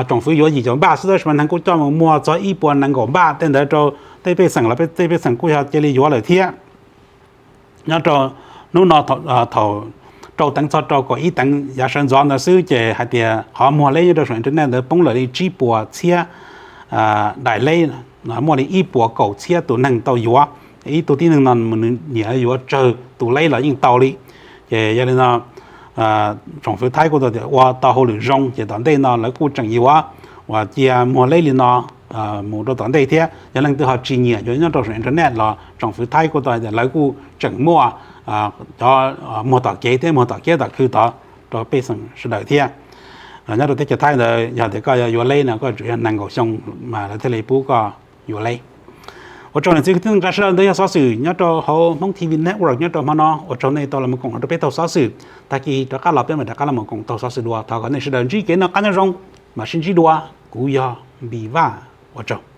tsoom fwv yuav yim caum npaj xwb tab sis mas neeg kuj coj mus muag txog ib puas nees nkaum npaj tej ntawd rau tej pej xeem los tej pej xeem kuj yog cia li yuav lawm thiab. Nyob rau hnub no thaum rau teev txog rau kaum ib teev yav sawv ntxov ntawd xwb ces hais tias qhov muag leb nyob rau saum internet ntawd poob lawm li tsib puas txhiab daim leb, muaj li ib puas kaum txhiab tus neeg tau yuav. Ib tug tib neeg no nws niam yuav tsawg tus leb los yeej tau li. Ces yog li no tsoom fwv Thaib kuj tau tias ua tau hauj lwm zoo ces tom ntej no lawv kuj tseem yuav uas cia muag leb li no mus rau tom ntej thiab. Yog leej twg ho tsis nyiam yuav nyob rau saum internet los tsoom fwv Thaib kuj tau tias lawv kuj tseem muaj cov muag tom kev thiab muag tom kiab tom khw tod rau pej xeem sawv daws thiab. Nyob rau teb chaws Thaib ntawd yog tias koj yuav leb no koj tsum yog nees nkaum xyoo mas lawv thiaj li pub koj yuav leb. Ua tsaug niam txiv kwv tij neej tsa sawv daws, ntawd yog xov xwm nyob rau hauv Hmoob T V Network nyob rau hmo no. Ua tsaug nej tau los mus koom rau peb taug xov xwm. Tag kis rov qab los peb mam rov qab los mus koom taug xov xwm dua. Thov kom nej sawv daws ntsib kev noj qab nyob zoo, mam sib ntsib dua. Kuv yog Npis Vaj. Ua tsaug.